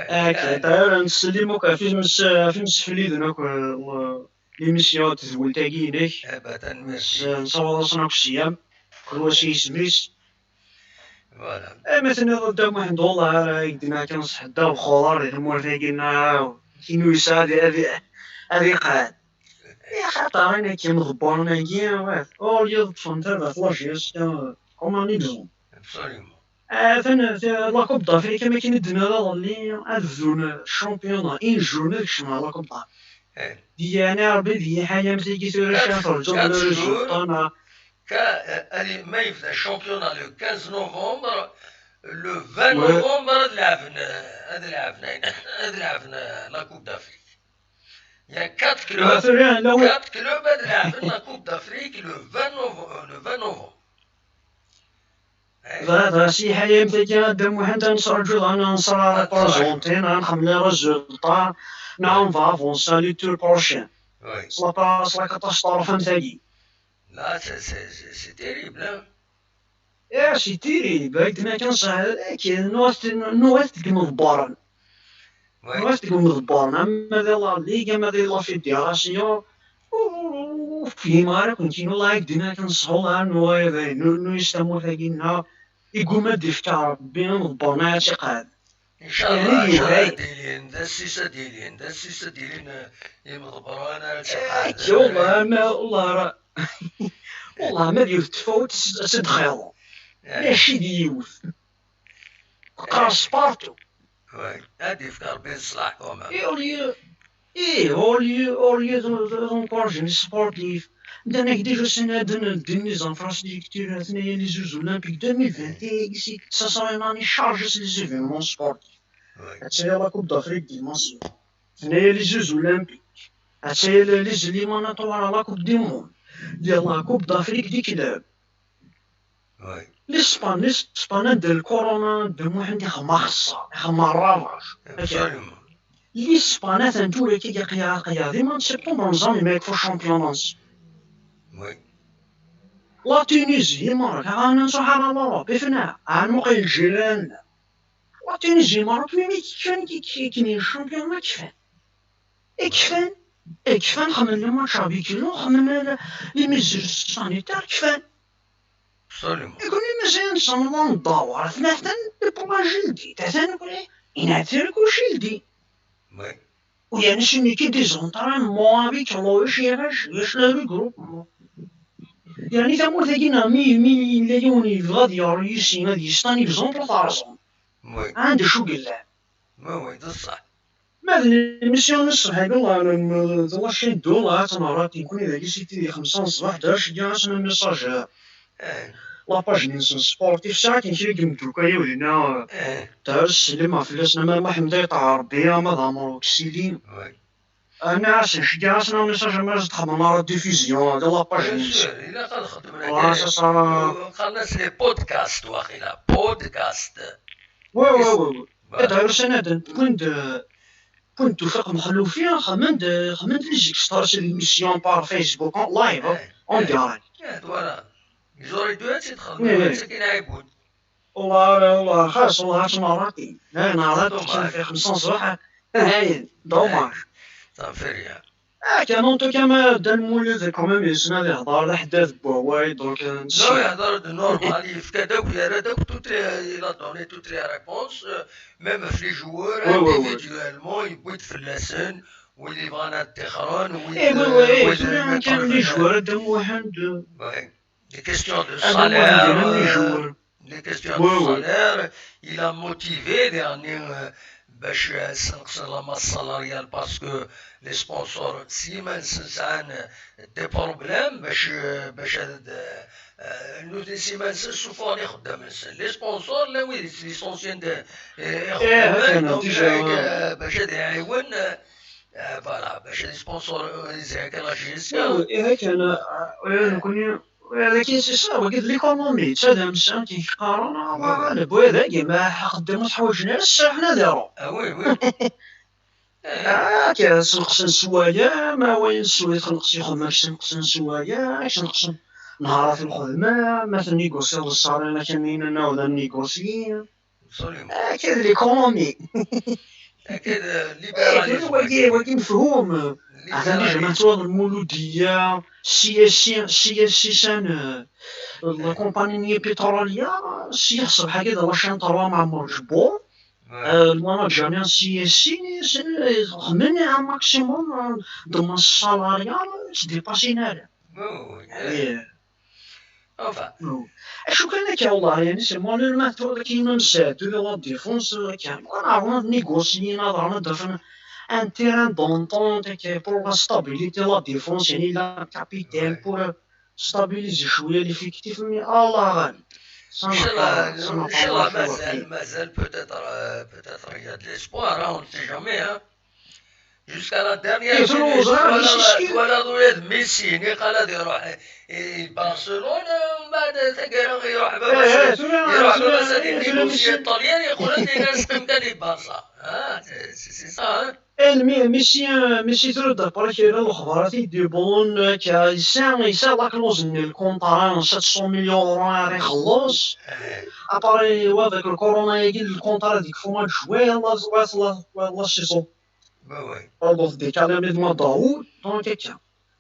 Akka, d'ailleurs, nettsellim akk ɣef imes-, ɣef imsefliden akk, eh, l'émission n tedwilt-agi-inek. Eh ben, tanemmirt. Nessawaḍ-asen akk sslam, kul wa s yisem-is. Voilà. Eh, ma tenniḍ a Dda Muḥend, wallah, ara ak-d-nɛeḍ kan ṣṣeḥ, ddabex uḍar di tmurt-agi, neɣ kinu yesɛa ad, ad, ad iqɛed. Axaṭer ayen akka imḍebbren-agi, ur lliɣ ṭṭfen tarbaɛt la J S K, comment ils ont. Absolument. Ah, atan, ta-, la Coupe d'Afrique, am akken i d-tenniḍ iḍelli, ad bdun championnat, une journée ad kecmen ɣer la Coupe d'Afrique. Eh. Di yeɛni Rebbi, di yiḥayam tagi tura, quatre, ca terǧuḍ quatre jours. Résultat, neɣ Ka- euh, allez, ma yebda championnat le quinze novembre, le vingt novembre, ad lɛeben, ad lɛeben, ad lɛeben la Coupe d'Afrique. Il y a quatre clubs, quatre clubs ad lɛeben la Coupe d'Afrique le vingt novembre. Le vingt novembre. Dɣa dɣa s yiḥayam tagi a Dda Muḥend, ad nettṛaǧu dɣa ad nṣer ar la Argentine, ad nxemmel les résultats, neɣ on va avancer le tour prochain. Oui. S la s la catastrophe am tagi. Là, c'est c'est- c'est- c'est terrible, hein. Eh, c'est terrible, akken akken sahel akken nuɣet nuɣet deg imḍebbaren. Oui. Nuɣet deg imḍebbaren, ama di la ligue, ama di la fédération. Ur fhimeɣ ara akk nekkini, wallahi, akken akken sahel ar nuɣet nu nu yestamur tagi nneɣ. Iguma d-ifka Rebbi imḍebbaren ara tt-iqeɛden. Inchallah, Ihi, inchallah hey. Ad ilin d assis, ad ilin d assis, ad ilin eh, imḍebbren ara tt-iqeɛden. Akka, wallah, ama, wallah, ra- wallah, ma d yiwet tfawt, ad tt-id-xeḍ. Eh, Mačči d yiwet. Teqqers partout. oui. Ad ifk Rebbi ṣṣlaḥ quand même. Et au lieu, et au lieu, au lieu de- de- d'encourager les sportifs, dan-ak déjà sanaden ddin les infrastructures, atnaya les Jeux Olympiques deux mille vingt et un, ici, ça sera une année chargée sur les événements sportifs. Oui. Ataya la Coupe d'Afrique des nations. Atnaya les Jeux Olympiques. Ataya les éliminatoires à la Coupe du Monde. Il y a la Coupe d'Afrique des clubs. Oui. L'Espagne, l'Espagne anda le corona, Dda Muḥend, ixemma xeṣṣar, ixemma ravage. Absolument. L'Espagne atan tura akka aqya aqya di mois de septembre, nẓan ma yekfa championnat. Oui. La Tunisie, Maroc, ɣana nṣuḥ ara l'Europe, ifna, ɛan muqel ljiran. La Tunisie, Maroc, mi mi kfan ki ki ki championnat kfan. Ikfan, ikfan xemmen les matchs à huis clos, xemmen les mesures sanitaires kfan. Absolument. Nekkni mazal nsemmeḍ ad neddawer, atmaten pour la J L D, atan nekkni inɛetter kullec J L D. Oui. U yerna cimi ki des entraînements avec l'O H R H, ulac le regroupement. Yerna tamurt-agi neɣ mi mi yella yiwen yebɣa ad yeɣru yis-i ad yestan exemple terẓem. Oui. Ɛand acu yellan. Oui, oui, d ṣṣeḥ. Ma d l'émission n ṣṣbeḥ-agi, la chaîne deux, la ad tt-neɣra nekkni dagi si tidi xemsa n ṣṣbeḥ, d acu i asen message. Eh, La page-nsen sportif, sɛiɣ kan kra n yimdukal-iw dinna, eh, tɛus sslam ɣef fell-asen, ama Muḥemmed Ayt Ɛerbi, ama d Ɛmer Uksili. Oui. Ɛni asen ceggeɛ-asen un message, ama ad xedmen la rediffusion, di la Bien page-nsen. sûr, ilaq ad xedmen Voilà, ça sera qqaren-as les podcasts, waqila, podcast. Oui, oui, oui, oui. Voilà. D'ailleurs, sanaden, wwin-d, wwin-d Tewfiq Mexlufi, xedmen-d, xedmen-d les extraits sur l'émission par Facebook, en live, en direct. Eh, voilà. Ils auraient dû ad tt-id-xedmen, Oui, oui. Akken ɛiwed. Wallah, wallah, xas, wallah, ad tt-neɣra kan. Neɣra kan fi xemsa n ṣṣbeḥ. Ayen, dommage. Ça me fait rire. Ah, kan, en tout cas, ma Dda Lmulud, quand même, yessen ad ihder, d aḥeddad n wawal, donc, euh, Non, ihder-d normal, yefka-d akk, yerra-d akk toutes les, il a donné toutes les réponses, euh, même les joueurs, Oui, oui, oui. Individuellement, yewwi-d fell-asen, wid yebɣan ad ṭṭixren, wid, Eh, oui, euh, oui, wid tura, yebɣan kan, ad les ṭṭixren. Joueurs, Dda Muḥend, euh, Ouais. Les questions de Dda Muḥend, salaire, même les euh, Joueurs. Les questions Oui, de oui. Salaire, il a motivé les derniers, euh, باش نقص la masse salariale parce que les sponsors, si ما نسان des problèmes باش باش هاد نوتي سي ما نسان سوفوني خدام نسان les sponsors لا وي les licenciés. إيه، هكا أنا déjà. باش هذا يعاون. Voilà, باش les sponsors يزعك la gestion. إيه، هكا أنا، آه، نكون هذاك c'est ça، وقت l'économie، هذا مسان كيقارن، آه، غالب، وهذا كيما خدموا تحوجنا للساعة حنا داروا. Ah oui, oui. آه، كي سنقصن سوايا، ما وين سويت نقصي خمس سنقصن سوايا، سنقصن نهارات الخدمة، ما تنيغوسي الصالير، ما كان لينا ناودا نيغوسي. Absolument. آه، كذا l'économie. كذا إيه، كل واقي، واقي مفهوم. عاد جمعت هذا المولودية، C S C، C S C سان، آه، la compagnie pétrolière، سي يحسب حاجة هذا la chaîne trois مع مرجبور. آه، المانجر نيال C S C، س-، خمن un maximum، آه، ضمن الصالاريا، تديباسينا. Oui, oui. إيه. Enfin. اش كان لك يا والله، يعني c'est moi le maître كيما مساعد de la défense، كان كنا عرفنا نيغوسيينا، عرفنا درنا un terrain d'entente pour la stabilité, la défense، يعني la capitale pour stabiliser cwiya l'effectif, mais Allah ghalib. Ça n'a Inch'Allah, pas, ça n'a pas Inch'Allah, marché, mazal, ouais. Mazal, peut-être, euh, peut-être il y a de l'espoir, hein, on ne sait jamais, hein. Jusqu'à la dernière Eh, tura minute, ẓriɣ, twalaḍ, est-ce que- twalaḍ ula d Messi, niqal ad iruḥ i Barcelone, umbeɛd taggara iruḥ Eh, baba-s, tura, iruḥ tura, baba-s ad eh, tura inégocier Messi. Ṭṭalyan, yeqqel-d iga-s qim kan i Barça. Ah, c'est c'est- c'est ça, hein. Eh, mais Messi, euh, Messi tura d'après kra n lexbar i t-id-yewwḍen, akka, yesɛa, yesɛa la clause n lkunṭra n sept cents millions euros ara ixelleṣ. Eh, Après, wa, avec le corona-agi, lkunṭra deg fuma d juin, la, la, la, la saison. Bah ouais. Pardon, décalé, mais de mois d'août, donc, akka.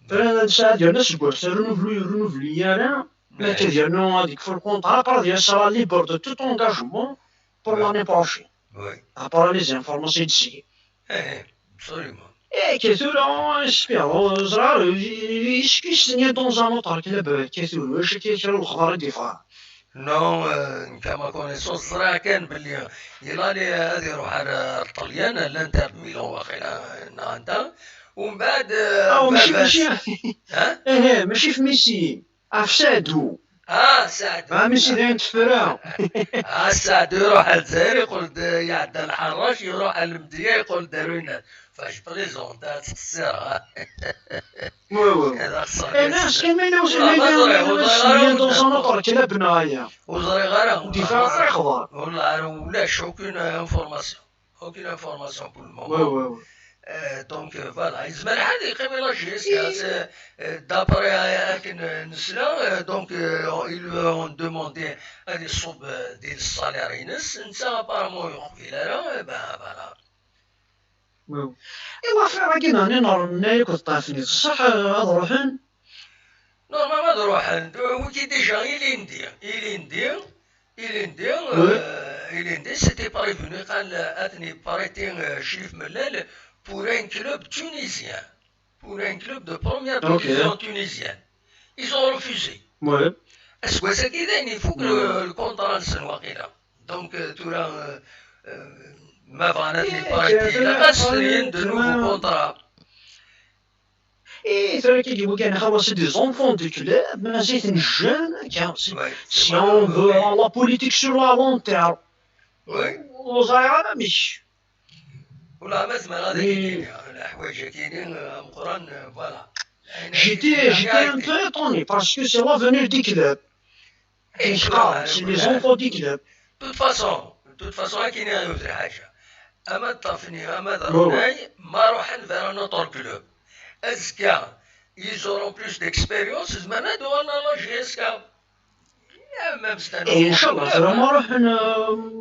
Tura nesɛa ad yernu aseggas, renouvelé, renouvelé ara, ma akka ad yernu ad yekfu lkunṭra, après ad yas la libre de tout engagement pour Ouais. L'année prochaine. Ouais. Après les informations d'ici. Eh, absolument. Et que tura, espérons, ẓriɣ, est-ce qu'il signé dans un autre club, que tura, est-ce qu'il y a le khbar différent? Non, euh, nekk à ma connaissance, ẓriɣ kan belli il allait ad iruḥ ar ar Ṭṭalyan, à l'Inter de Milan waqila, neɣ anta. Umbeɛd, euh, Ah, ماشي, baba-s. ماشي, Hein? eh, eh, ماشي في ميسي, في سعدو. Ah, Saɛd. Ah, ميسي داين تفرا. Ah, Saɛd iruḥ ar Lezzayer, yeqqel-d iɛedda Lḥerrac, iruḥ ar Lemdeyya, yeqqel-d ar winna. Enfin, je plaisante, ad ttqeṣṣireɣ. Ouais, ouais. Ad axṣer. Eh, non, est-ce que mais non, Ur ẓriɣ, ur ẓriɣ, ur ẓriɣ ara. Dans un autre club, نايا. Ur ẓriɣ ara. Différent, خبر. Ur ẓriɣ ara, ulac aucune information. Aucune information pour le moment. Ouais, ouais, ouais. Euh, donc, euh, voilà, yezmer lḥal yeqqim la J S K, c'est, euh, d'après, euh, akken, euh, nesla, euh, donc, euh, ils lui ont demandé ad iṣub, euh, di salaire-ines, netta apparemment ur yeqbil ara, eh ben, voilà. Ouais, ouais. Et l'affaire-agi n Nenɣer n Nna yakk d Ṭṭafen, ṣṣeḥ, euh, ad ruḥen? Normalement ad ruḥen, wigi déjà ilindi, ilindi, ilindi, Ouais. Euh, ilindi, c'était prévenu, qal ad ten-iprêter, euh, Chérif Mellal pour un club tunisien, pour un club de première Ok. Division tunisienne. Ils ont refusé. Ouais. Aseggas-agi dayen ifuk Ouais. le, le contrat-nsen waqila. Donc, euh, tura, euh, euh, ma bɣan ad Eh, ten-iprêter, c'est ilaq vrai, ad signen de c'est nouveaux vrai. Contrats. Et c'est vrai qu'il y a des enfants du club, mais c'est une jeune, car si, Ouais, si c'est on vrai, veut ouais. La politique sur la long terme, Ouais. on va y aller, mais Ula ma zemreɣ ad Oui. ak-id-iniɣ, leḥwayeǧ-agi-ni, euh, ameqqran, euh, voilà. J'étais, j'étais un peu étonné parce que c'est l'avenir du club. Et je crois, c'est les enfants du club. De toute façon, de toute façon, ad k-iniɣ yiwet lḥaǧa. Ama d Ṭṭafen-nni, ama d Ouais, ouais. Rennay, ma ruḥen vers un autre club. Azekka, ils auront plus d'expérience, zemren ad uɣalen à la J S K. Même si Et Inch'Allah, tura ma ruḥen, euh,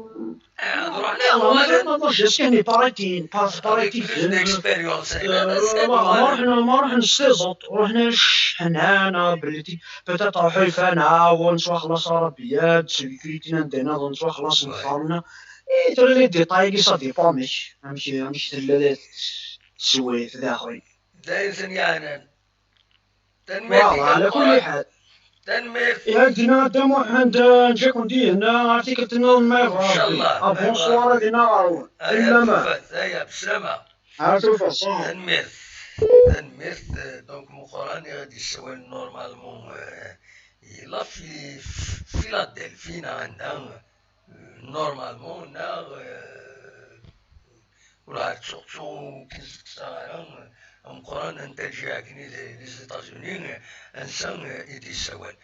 Ah, ad ruḥen لا، ad لا، uɣalen ما ما جاش كان يباريتين، باس avec باريتين plus d'expérience. آه، ما ما رحنا، ما رحنا السيزون، رحنا ش-، حنا، انا بليتي، بيتيت نروحو يفانا ونتوا خلاص عربيات، سيكوريتي ندينا ونتوا خلاص نفهمنا. اي ترى لي ديتاي كي صافي بامش، امشي، امشي تلا تسوي في داخل. دايزن يعنن. تنميرت فوالا، على كل حال. تنميرت. يا دينا دم وحند نجيكم دي هنا ارتيكل تنو ما إن شاء الله. بونسوار دينا غاون. هيا الا ما بفات، هيا بسلامة. عرفتو فصح. تنميرت. تنميرت، آه، دونك مقراني غادي يسوي نورمالمون، آه، يلا في في فيلادلفي عندها، آه، نورمالمون نا، آه، ولا تسوق سوق كي زكسا، آه، مقران انت جاكني لي زيتازوني، آه، انسان، آه، يدي السوال.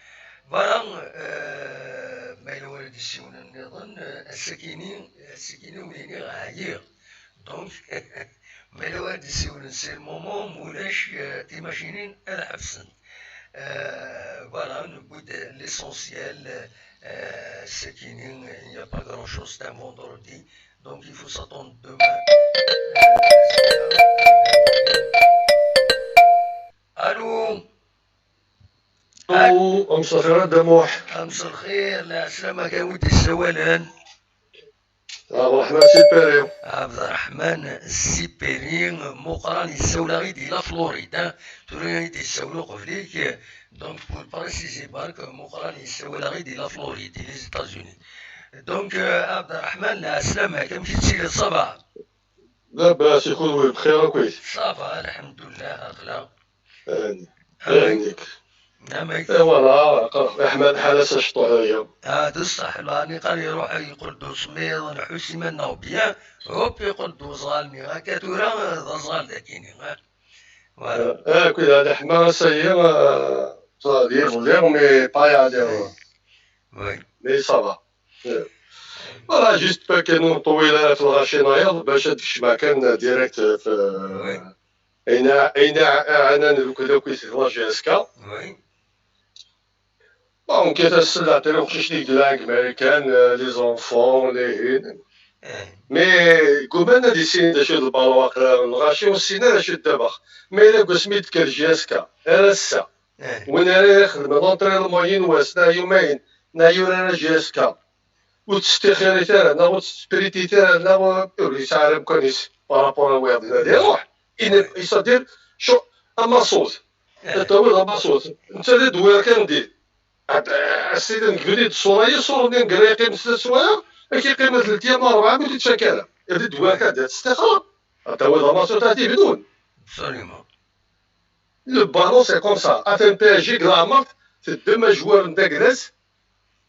فوالا، آه، ما إلا ولد يسيون النظن، آه، السكيني، السكيني وليني غاير. دونك، ما إلا ولد يسيون سي المومون، مولاش، آه، تيماشينين الحبسن. Euh, voilà, نبود l'essentiel, euh, c'est qu'il n'y a pas grand chose, c'est un vendredi, donc il faut s'attendre demain. Allô? أو أمس الخير دموح. أمس الخير، العسلامة، كان ودي السوالن. عبد الرحمن سيبيري. عبد الرحمن السيبيري، مقران يساولا غي دي لا فلوريد، ها. توري غي دي يساولو قبليك. Donc, pour préciser برك، مقران يساولا غي دي لا فلوريد، les États-Unis. Donc, euh, عبد الرحمن، العسلامة، كم كي تسير الصباح؟ لاباس يا خويا، بخير أكويس. صافا، الحمد لله، أغلى. هاني. هانيك. Amek? Et voilà, iḥma lḥal ass-a cṭuḥ aya. Ah, d ṣṣeḥ, la niqal iruḥ yeqqel-d usemmiḍ, nḥus iman-nneɣ bien, hop, yeqqel-d uẓɣal-nni. Akka tura, d aẓɣal dagini, ah. Voilà. Eh, eh, écoute, la, leḥma ass-agi, euh, ça va dire, dire, mais pas y aller. Oui. Mais ça va. Euh, voilà, juste pas que nous, طويلة في الغاشي نايض، باش تكشف كان direct في، oui. Ayen, ayen ɛnan deg akk la J S K. Oui. Bon, kif as-, la télé uqcic di Gdel Américain, euh, les enfants, les, eh. Mais gguman ad issinen d acu d lbalon, aql-, lɣaci ur ssinen d acu d ddabex. Ma yella deg wasmi d-tekker J S K, ar ass-a. Eh. Win ara ixedmen l'entraînement yiwen wass, neɣ yumayen, neɣ yurar J S K. Ur tt-tettixxirit ara, neɣ ur tt-tespritit ara, neɣ ur, ur yesɛi ara amkan-is par rapport à wayeḍ. Ad iruḥ, ina-, c'est-à-dire, cu-, amaṣut. Eh. Ad tawiḍ amaṣut. Netta d ddwir kan di. Ad, a sidi, nekk bni-d ṣṣura-yi, ṣṣura-nni nnger yeqqim s teswaya, ad k-yeqqim ad telt yam rebɛa, mi ur t-id-tcak ara. Ad d-ddwir kan di, ad testixer. Ad tawiḍ amaṣut ad t-ibdun. Absolument. Le ballon, c'est comme ça. Atan P S G, deg leɛmer, teddem ajwar n Daglas,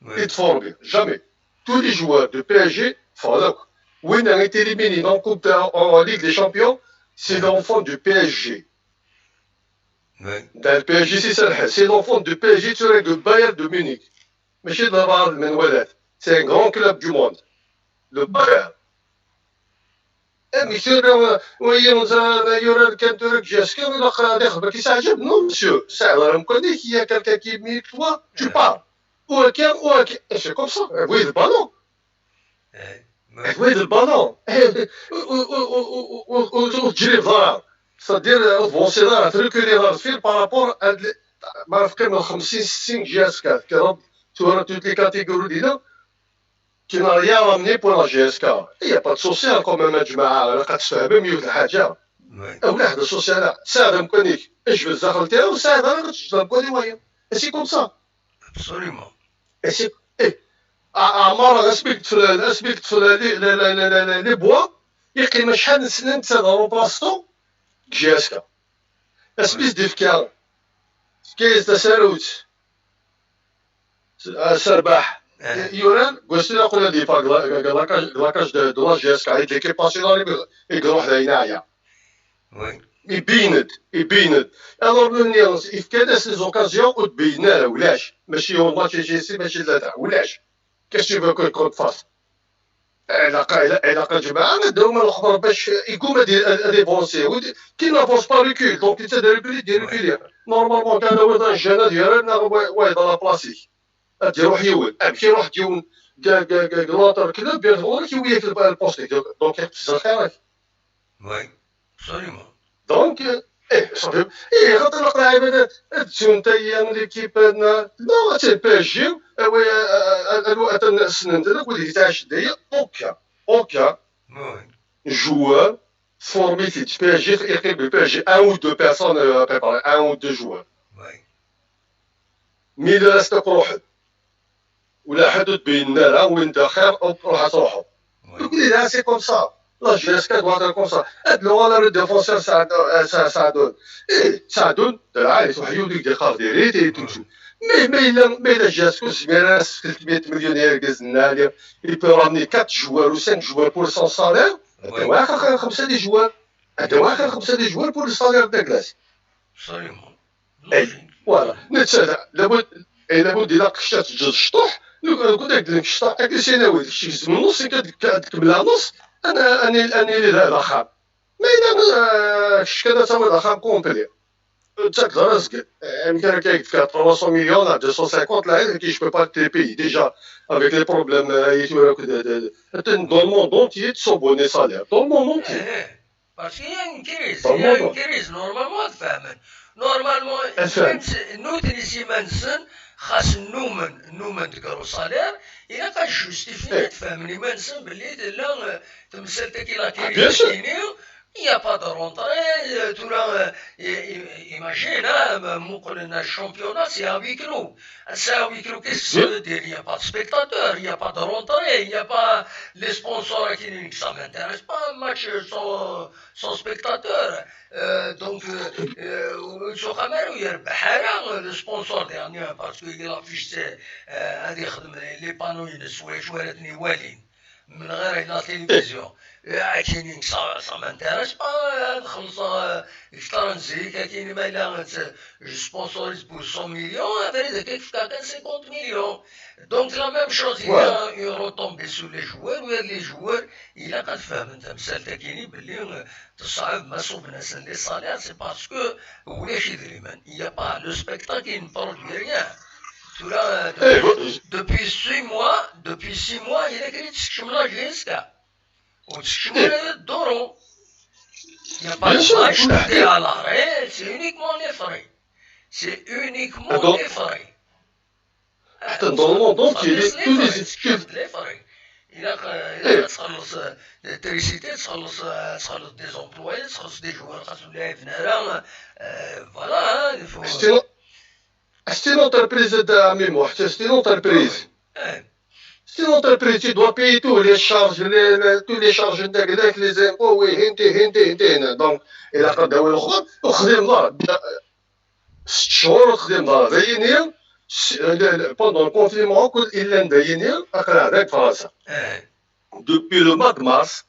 oui, i tformi. Jamais. Tous les joueurs de P S G, ffɣen akk. Win a été éliminé en Coupe de, en, en Ligue des Champions, c'est l'enfant du P S G. Oui. Dans le P S G, c'est ça, c'est l'enfant du P S G, tu règles le Bayern de Munich. Mačči d labar n menwalat. C'est un grand club du monde. Le Bayern. Amek tura, wa yemẓa, yurar kan tura deg J S K, ilaq ad ixdem akken yesɛǧeb. Non, monsieur, ça, amkan-ik, il y a quelqu'un qui est mieux que toi, tu pars. Ou quelqu'un, ou quelqu'un. Et c'est comme ça. Oui, le ballon. Eh, oui, le ballon. Ur teǧǧiḍ ara. C'est-à-dire, ur tvansiḍ ara, trekiliḍ ar deffir par rapport à, ma teqqimeḍ xemsin, sittin J S K, tekkreḍ tura toutes les catégories d-, qui n'a rien ramené pour la J S K. Il y a pas de souci, hein, quand même, a jmaɛa, ilaq ad tfehmem yiwet lḥaǧa. Oui. Ulac d souci ara. Tesɛiḍ amkan-ik, ejbed daxel tiɣ, ur tesɛiḍ ara, ad teǧǧeḍ amkan i wayeḍ. Et c'est comme ça. Absolument. Et c'est, eh, a-, Ɛmer, asmi yeṭṭef, asmi yeṭṭef les, les, les, les, les, les bois, yeqqim acḥal n snin netta d aruplastu deg J S K. Asmi s-d-ifka, tefka-yas tasarut, s-, a Serbaḥ. Eh. Yuran, gwasila qula di pa, la, la, la cage, la cage de, de la J S K, avec l'équipe nationale, i, i iruḥ d ayen ɛya. Oui. Ibin-d, ibin-d. Alors, le nniɣ, ifka-d-as les occasions, ur d-beyyen ara, ulac. Mačči un match, mačči, mačči tlata, ulac. Qu'est-ce que tu veux que, qu'on te fasse? Ilaq, ilaq, ilaq, a jmaɛa, ad d-awim lexber bac iguma ad, ad, ad ivansi. Qui n'avance pas recule, donc il s'est reculé, il est reculé. Normalement, kan awiḍ anjan ad yerr, neɣ wa, wa dans la place-ik. Ad d-iruḥ yiwen. Amek iruḥ-d yiwen g, g, g, g l'autre club, yerr ɣur-k, iwi-yak lpost-ik. Donc, iqfez lxir-ik. Oui, absolument. Donc, euh, eh, صافي. Eh, xaṭer laqlaɛib ad, ad ttun tayya l'équipe, euh, non, c'est P S G, euh, oui, euh, euh, euh, atan ssnen-ten akk wid yettɛicen daya, aucun, aucun joueur formé في P S G, équipe de P S G, un ou deux personnes, euh, à préparer, un ou deux joueurs. Oui. Mi d-as-taqruḥet. Wala ḥedd ur d-beyyen ara, win d axir, ruḥ ad truḥeḍ. Oui. Nekkni da, c'est comme ça. La J S K doit être comme ça. Ad nuɣal ar le défenseur Saɛd-, euh, Sa-, Saɛdun. Eh, Saɛdun, d lɛali, tuḥ yiwen i k-d-iqqar diri-t, et tout. Mais, mais yella, mais la J S K ur tezmir ara s telt mya milyon yergazen-nni, il peut ramener quatre joueurs ou cinq joueurs pour son salaire. Oui. Ad d-awiɣ xemsa des joueurs. Ad d-awiɣ xemsa des joueurs pour le salaire de Daglas. Absolument. Eh, voilà. Netta, labud, eh, labud ilaq kečč ad teǧǧeḍ cṭuḥ, nekk, nekk ad ak-d-nefk cṭuḥ, ad k-d-sinawi, kečč gezm nneṣ, nekk ad k-, ad kemmleɣ nneṣ, ad, ad, ad nili da d axxam. Ma yella, eh, kečč kan ad tawiḍ axxam complet. Ur ttakeḍ ara azgen. Eh, amek ara k-, ak-d-fkeɣ trois cents millions, deux cent cinquante, là, je peux pas te les payer. Déjà, avec les problèmes, eh, i tura, de, de, de, dans le monde entier, ttṣubbun les salaires. Dans le monde entier. Eh. Parce qu'il y a une crise, il y a une crise, normalement, ad fehmen. Normalement, ad fehmen. Iman-, nutni s iman-nsen, xas nnumen, nnumen deg gros salaire, ilaq ad justifier, ad fehmen iman-nsen belli tella, euh, temsalt-agi, la crise-agi, Il n'y a pas de rentrée, euh, tura, euh, i- i- imagine, hein, muqel le championnat, c'est à huis clos. C'est à huis clos, qu'est-ce que ça veut dire? Il n'y a pas de spectateurs, il n'y a pas de rentrée, il n'y a pas les sponsors qui nous, ça m'intéresse pas un match sans, sans spectateurs. Euh, donc, euh, euh, ur yettxemmim ara, ur yerbeḥ ara, euh, le sponsor dernier, parce que l'affiche, c'est, euh, ad ixdem les panneaux-ines, swayes ur ten-iwala. من غير la télévision. Akken, ça, ça m'intéresse pas, ad xellṣeɣ, euh, kter n zik, akken ma yella, euh, je sponsorise pour cent millions, abrid akka kefka kan cinquante millions. Donc la même chose, il y a une retombée sur les joueurs, ou les joueurs, il a qu'à faire un seul takini, belli, euh, تصعب ما صوبنا les salaires, c'est parce que ulac idrimen. Il n'y a pas le spectacle, il ne produit rien. Tura, euh, depuis, depuis six mois, depuis six mois, il a écrit la G S K. Ou tu l'euro. Il n'y a pas de match, tout est à l'arrêt, c'est uniquement les frais. C'est uniquement les frais. Attends, dans le monde entier, tous les équipes. Il a, euh, il a l'électricité, des employés, des joueurs, voilà, hein, il faut. C'est une entreprise de mémoire, c'est une entreprise. C'est une entreprise, tu dois payer tous les charges, les, les- tous les charges de les impôts, oui, hindi, hindi, hindi. Donc, il a قد وخدم لا ست شهور خدم لا دايني pendant le confinement كل إلا دايني أقرا هذاك فرنسا. Depuis le mois de mars,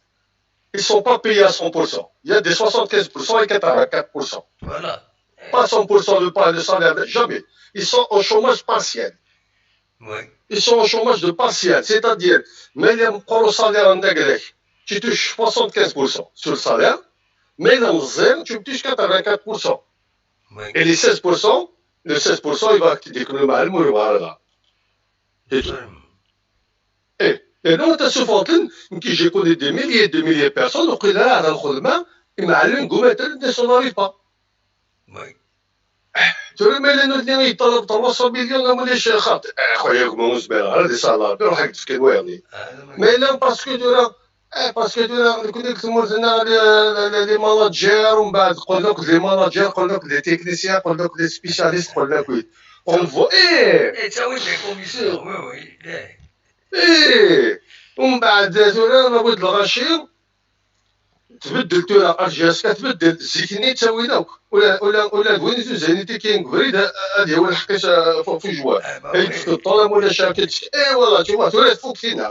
ils sont pas payés à cent pour cent. Il y a des soixante-quinze pour cent et quatre-vingt-quatre pour cent. Voilà. Pas cent pour cent de pas le salaire, jamais. Ils sont au chômage partiel. Ils sont au chômage de partiel, c'est-à-dire, mais les gros salaires en degré, tu touches soixante-quinze pour cent sur le salaire, mais dans le zéro, tu touches quatre-vingt-quatre pour cent. Et les seize pour cent, le seize pour cent, il va te dire que le mal, le mal, là. C'est tout. Et, et donc, tu as souvent, qui j'ai connu des milliers et des milliers de personnes, donc il a dans le roulement, il m'a allé une gomme, ne sont pas. Tura ma yella nutni yeṭṭalab trois cents millions, am ulac xaṭi. Eh, خويا, gma ur zmireɣ ara di salaire, ruḥ ad k-d-fken wayeḍ. Mais là, parce que tura, eh, parce que tura, nekni deg tmurt-nneɣ, les, les, les managers, ومن بعد قلنا les managers, قلنا les techniciens, قلنا les spécialistes, قلنا oui. On voit, eh, ttawin des commissions, oui, oui, eh. Eh, ومن بعد tura, ma wid lɣaci, تبدل tura, la G S K تبدل. Zik-nni ttawin akk. Ula, ula, ula d win i tuzayen i tikkin deg ubrid, a-, ad yawi lḥeqq-is, a, f-, f ujwar. Ay, teṭṭal am ulac akka, eh, voilà, tu vois, tura tfuk tinna.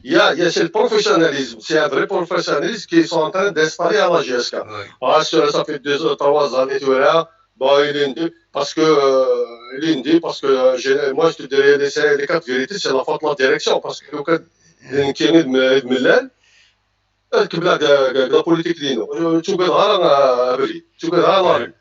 Il y a, il y a, c'est le professionnalisme, c'est un vrai professionnalisme qui sont en train d'installer à la G S K. Ah, ça, ça fait deux, trois années, tura, bon, il est parce que, euh, il est parce que, euh, j'ai, moi, je te dirais, les, les quatre vérités, c'est la faute de la direction, parce que le cas, il y a une qui est de, de, de, la politique, non, tu peux avoir un abri, tu peux avoir un abri.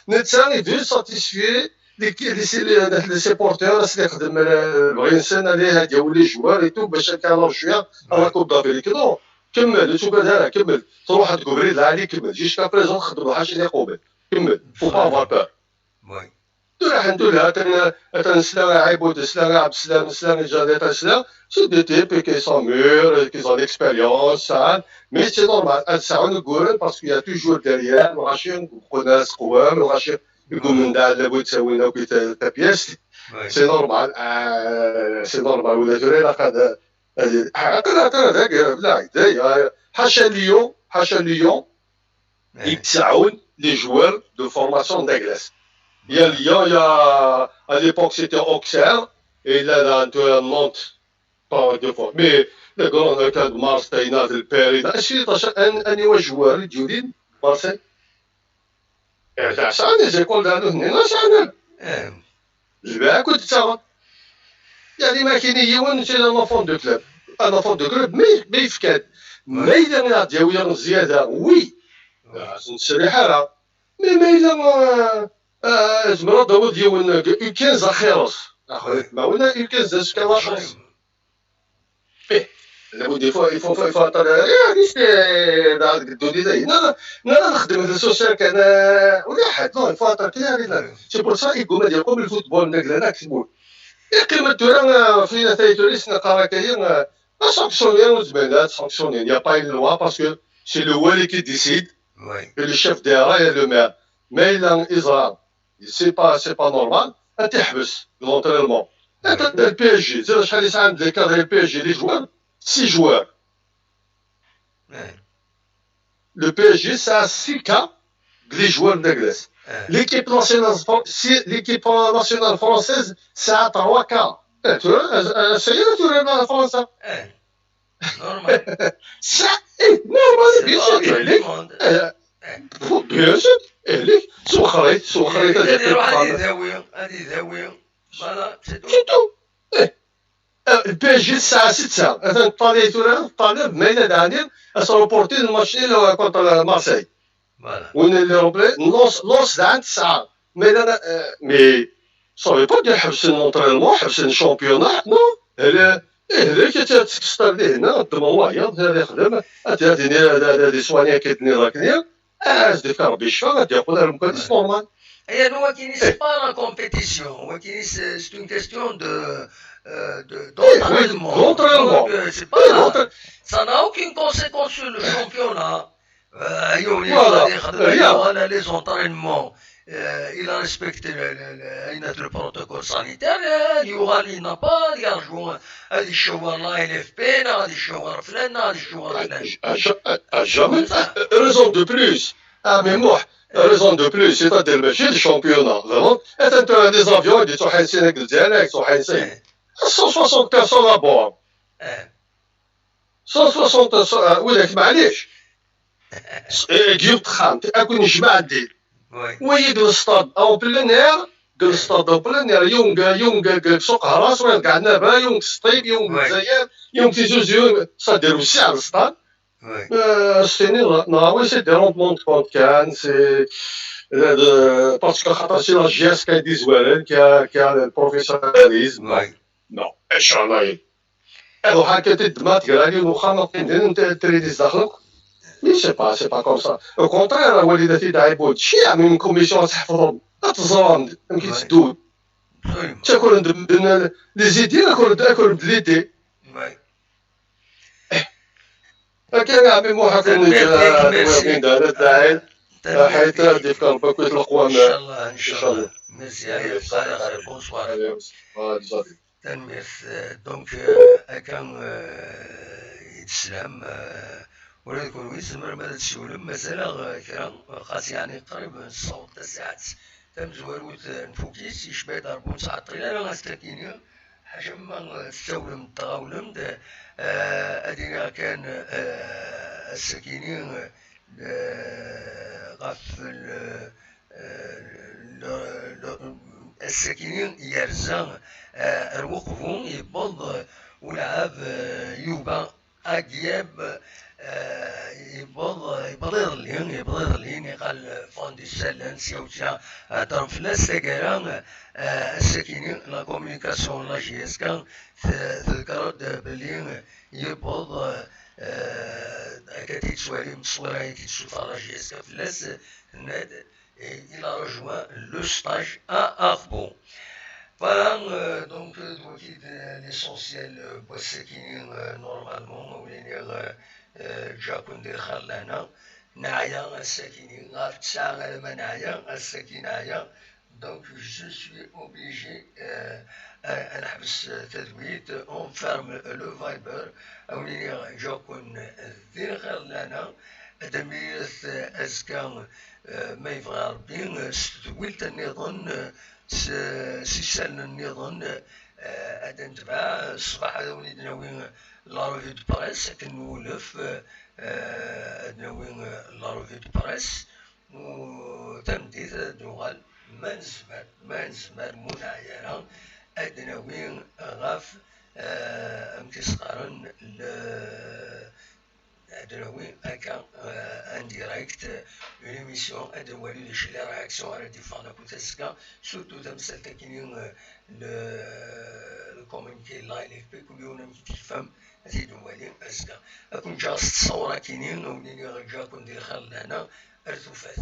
Netta, il veut satisfaire les, les, les, les supporters, c'est-à-dire, بغينا نسنى عليه هاد les joueurs et tout, باش كان شوية à la Coupe d'Afrique. Non, كمل، tu peux dire, كمل. تروح تقول بريد العالي، كمل. Jusqu'à présent خدم الحاجة اللي قوبل. كمل. Faut pas avoir peur. Tura ḥemdullah, atan, atan nesla i Ɛibud, nesla i Ɛebdeslam, nesla i Ǧadet, nesla. C'est des types qui sont mûrs, qui ont l'expérience, ça. Mais c'est normal, ad sɛun uguren, parce qu'il y a toujours derrière, lɣaci, qwem, lɣaci, يقومن داع لابد تسوينا كي تابيست. C'est normal, euh, c'est normal, ولا tura ilaq ad, ad, ad, ad, ad, ad, لا، لا، حاشا Lyon, حاشا Lyon, يتسعون les joueurs de formation داكلاس. Il y a Lyon, il y a, à l'époque, c'était Auxerre, et là, là, un peu à Nantes, pas deux fois. Mais le grand, le cas de Marseille, Naples, Paris, là, c'est un, un niveau joueur, Dioudin, Marseille. Et là, ça, les écoles dans le Nina, ça, là. Lbeɛ akked ttaɣen. Yeɛni ma kini yiwen, c'est un enfant de club. Un enfant de club, mais, mais yefkan. Ma yella ad yawi zzyada, oui. Ur nettserriḥ ara. Mais ma yella, euh, euh, tzemreḍ ad tawiḍ yiwen, euh, U quinze axir-s. Axir, ma wina U quinze, c'est la chance. Eh, لابد, il faut, il faut, il faut attendre. Eh, rester dans le, dans le, non, non, non, نخدم في le social كان, euh, ولا حد, non, il faut attendre كي arrive là. C'est pour ça يقوم يقوم الفوتبول نقلنا كتبون. يقيم الدورة, euh, فينا ثايتوريس نقرا كاين, euh, sanctionner, ou bien là, sanctionner. Il n'y a pas une loi parce que C'est le wali qui décide, et le chef des rails et le maire. Mais il a, c'est pas, c'est pas normal. Ad t-iḥbes deg l'entraînement. Ata le P S G, c'est le cadre le P S G, les joueurs, six joueurs. Le P S G, ça a six cas, les joueurs de Grèce. L'équipe nationale, fran- si- l'équipe nationale française, ça a trois cas. Eh, tu vois, euh, euh, ça y est, tu vois, la France, hein. Normal. Ça, eh, normal, bien sûr, Tout le elle est, monde. euh, bien sûr, elle est, سوخري سوخري Ad iruḥ ad idawi, ad idawi. Voilà, c'est tout. C'est tout. Eh. Euh, le P S G تسعة ستة. Attends, t'allais, tu vois, t'allais, mais il a gagné. Elle s'est reportée le match contre Marseille. Voilà. وين اللي روبلي نص نص دعان تسعة. Mais là, euh, mais ça veut pas dire حبس l'entraînement, حبس le championnat, non. Elle est, elle est qui تستر لي هنا، الدم هو عياط، هذا يخدم، هذا هذا هذا هذا des soignants كيدني راكني. Ah, c'est des carbichons, هذا يقول لهم كان c'est normal. Et nous, c'est pas la compétition. C'est c'est une question de, euh, de, Oui, oui, d'entraînement. d'entraînement. Donc, euh, c'est Oui, pas, l'entraînement. Ça n'a aucune conséquence sur le championnat. Euh, il y a Voilà. il y aura les entraînements. Euh, il a respecté le, le, le, le protocole sanitaire. Euh, il y aura, il n'a pas, il y a joué, il y aura la L F P, il y aura فلان, il y aura فلان. À, ja- à- à jamais. Ça. Raison de plus. Ah, mais moi, raison de plus, c'est-à-dire, ماشي le championnat, vraiment. Attends, tu as des avions, des Tsohaïsé, des Tsohaïsé. cent soixante personnes à bord. Euh, cent soixante, euh, ويلك معليش. Guillaume Trant, أكون جماعة دير. oui. Oui, le stade en plein air, le stade en plein air, يوم يوم سوق هراس، وين قعدنا بها، يوم سطيب، يوم Oui. الجزائر، يوم تيزي وزو، c'est-à-dire وسع le stade. Oui. Euh, c'est une, non, oui, c'est des rendements de compte كان، c'est, euh, de- parce que خاطر c'est la J S K يديزوالن، كي كي le professionnalisme. Oui. Non, اش راهي؟ اروح هكا تدمات قال لي واخا ما تقيمين انت تريدي داخلك. Mais c'est pas, c'est pas comme ça. Au contraire, وليداتي داعي بود شي يعمل une commission تحفظهم، تزوام، يمكن Ouais. تدود. Absolument. تاكل عند بدنا les idées، ناكل ناكل بد les idées. Oui. هكا يا عمي موحى كون Merci, merci. وين دار الداعي. حيت Merci. ديك كان باكوت القوام. ان شاء الله، ان شاء شاء الله. الله. Merci, allez, بقى على خير. Bonsoir. Allez, bonsoir. Tanmir, euh, donc, euh, akan, euh, yettislam, euh, ula d kunwi tzemrem ad tessiwlem, mazal-aɣ, euh, kra, xas yeɛni qrib nessaweḍ tasaɛet tamezwarut, euh, nfuk-itt, yecba-d Rebbi ur nettɛeṭṭil ara ass-akini, ḥaca ma, euh, tessawlem-d, tɣawlem-d, euh, ad iniɣ kan, euh, ass-akini, euh, ɣef l-, le- le- ass-akini yerza, eh, ar wuqbu yewweḍ, eh, ulɛab, eh, Yuba Agiab, eh, yewweḍ, yewweḍ iḍelli, yewweḍ iḍelli, niqal, eh, fond du Sallan, sya u sya, heddren fell-as, taggara, eh, ass-akini, la communication n la J S K, te- tḍekker-d belli yewweḍ, eh, akka t-id-tettwalim tteswira-agi tessufeɣ la J S K fell-as, tenna-d, eh, il a rejoint le stage à Arbo. Voilà, euh, donc, euh, donc, euh, l'essentiel, euh, n wass-akini, euh, normalement, ma ur iniɣ, euh, euh, ǧǧiɣ-ken di lxir lehna. Neɛya ass-akini, ɣef ttesɛa alamma neɛya, ass-agi neɛya. Donc, je suis obligé, euh, à, à نحبس, euh, tadwilt, on ferme le Viber, a wen-iniɣ ǧǧiɣ-ken di lxir lehna. Ad d-nemlilet, euh, azekka, euh, ma yebɣa Rebbi, euh, s tedwilt nniḍen, euh, s, s isallen nniḍen, euh, ad d-netbeɛ. Ṣṣbeḥ ad wen-id-nawi la revue de presse, akken nwulef, euh, euh, ad nawi, euh, la revue de presse. U tameddit ad d-nuɣal, ma nezmer, ma nezmer, ma ur neɛya ara, ad d-nawi ɣef, eh, amek i s-qqaren, le-, ad d-nawi akka, eh, en direct, eh, une émission, ad nwali d acu les réactions ara d-yeffɣen akked azekka, surtout tamsalt-akini, eh, le, le communiqué n la L F P, kul yiwen amek i t-yefhem, ad t-id-nwali azekka. Ad ken-ǧǧeɣ s ttṣawra-kini, a wen-iniɣ ǧǧiɣ-ken di lxir lehna, ar tufat.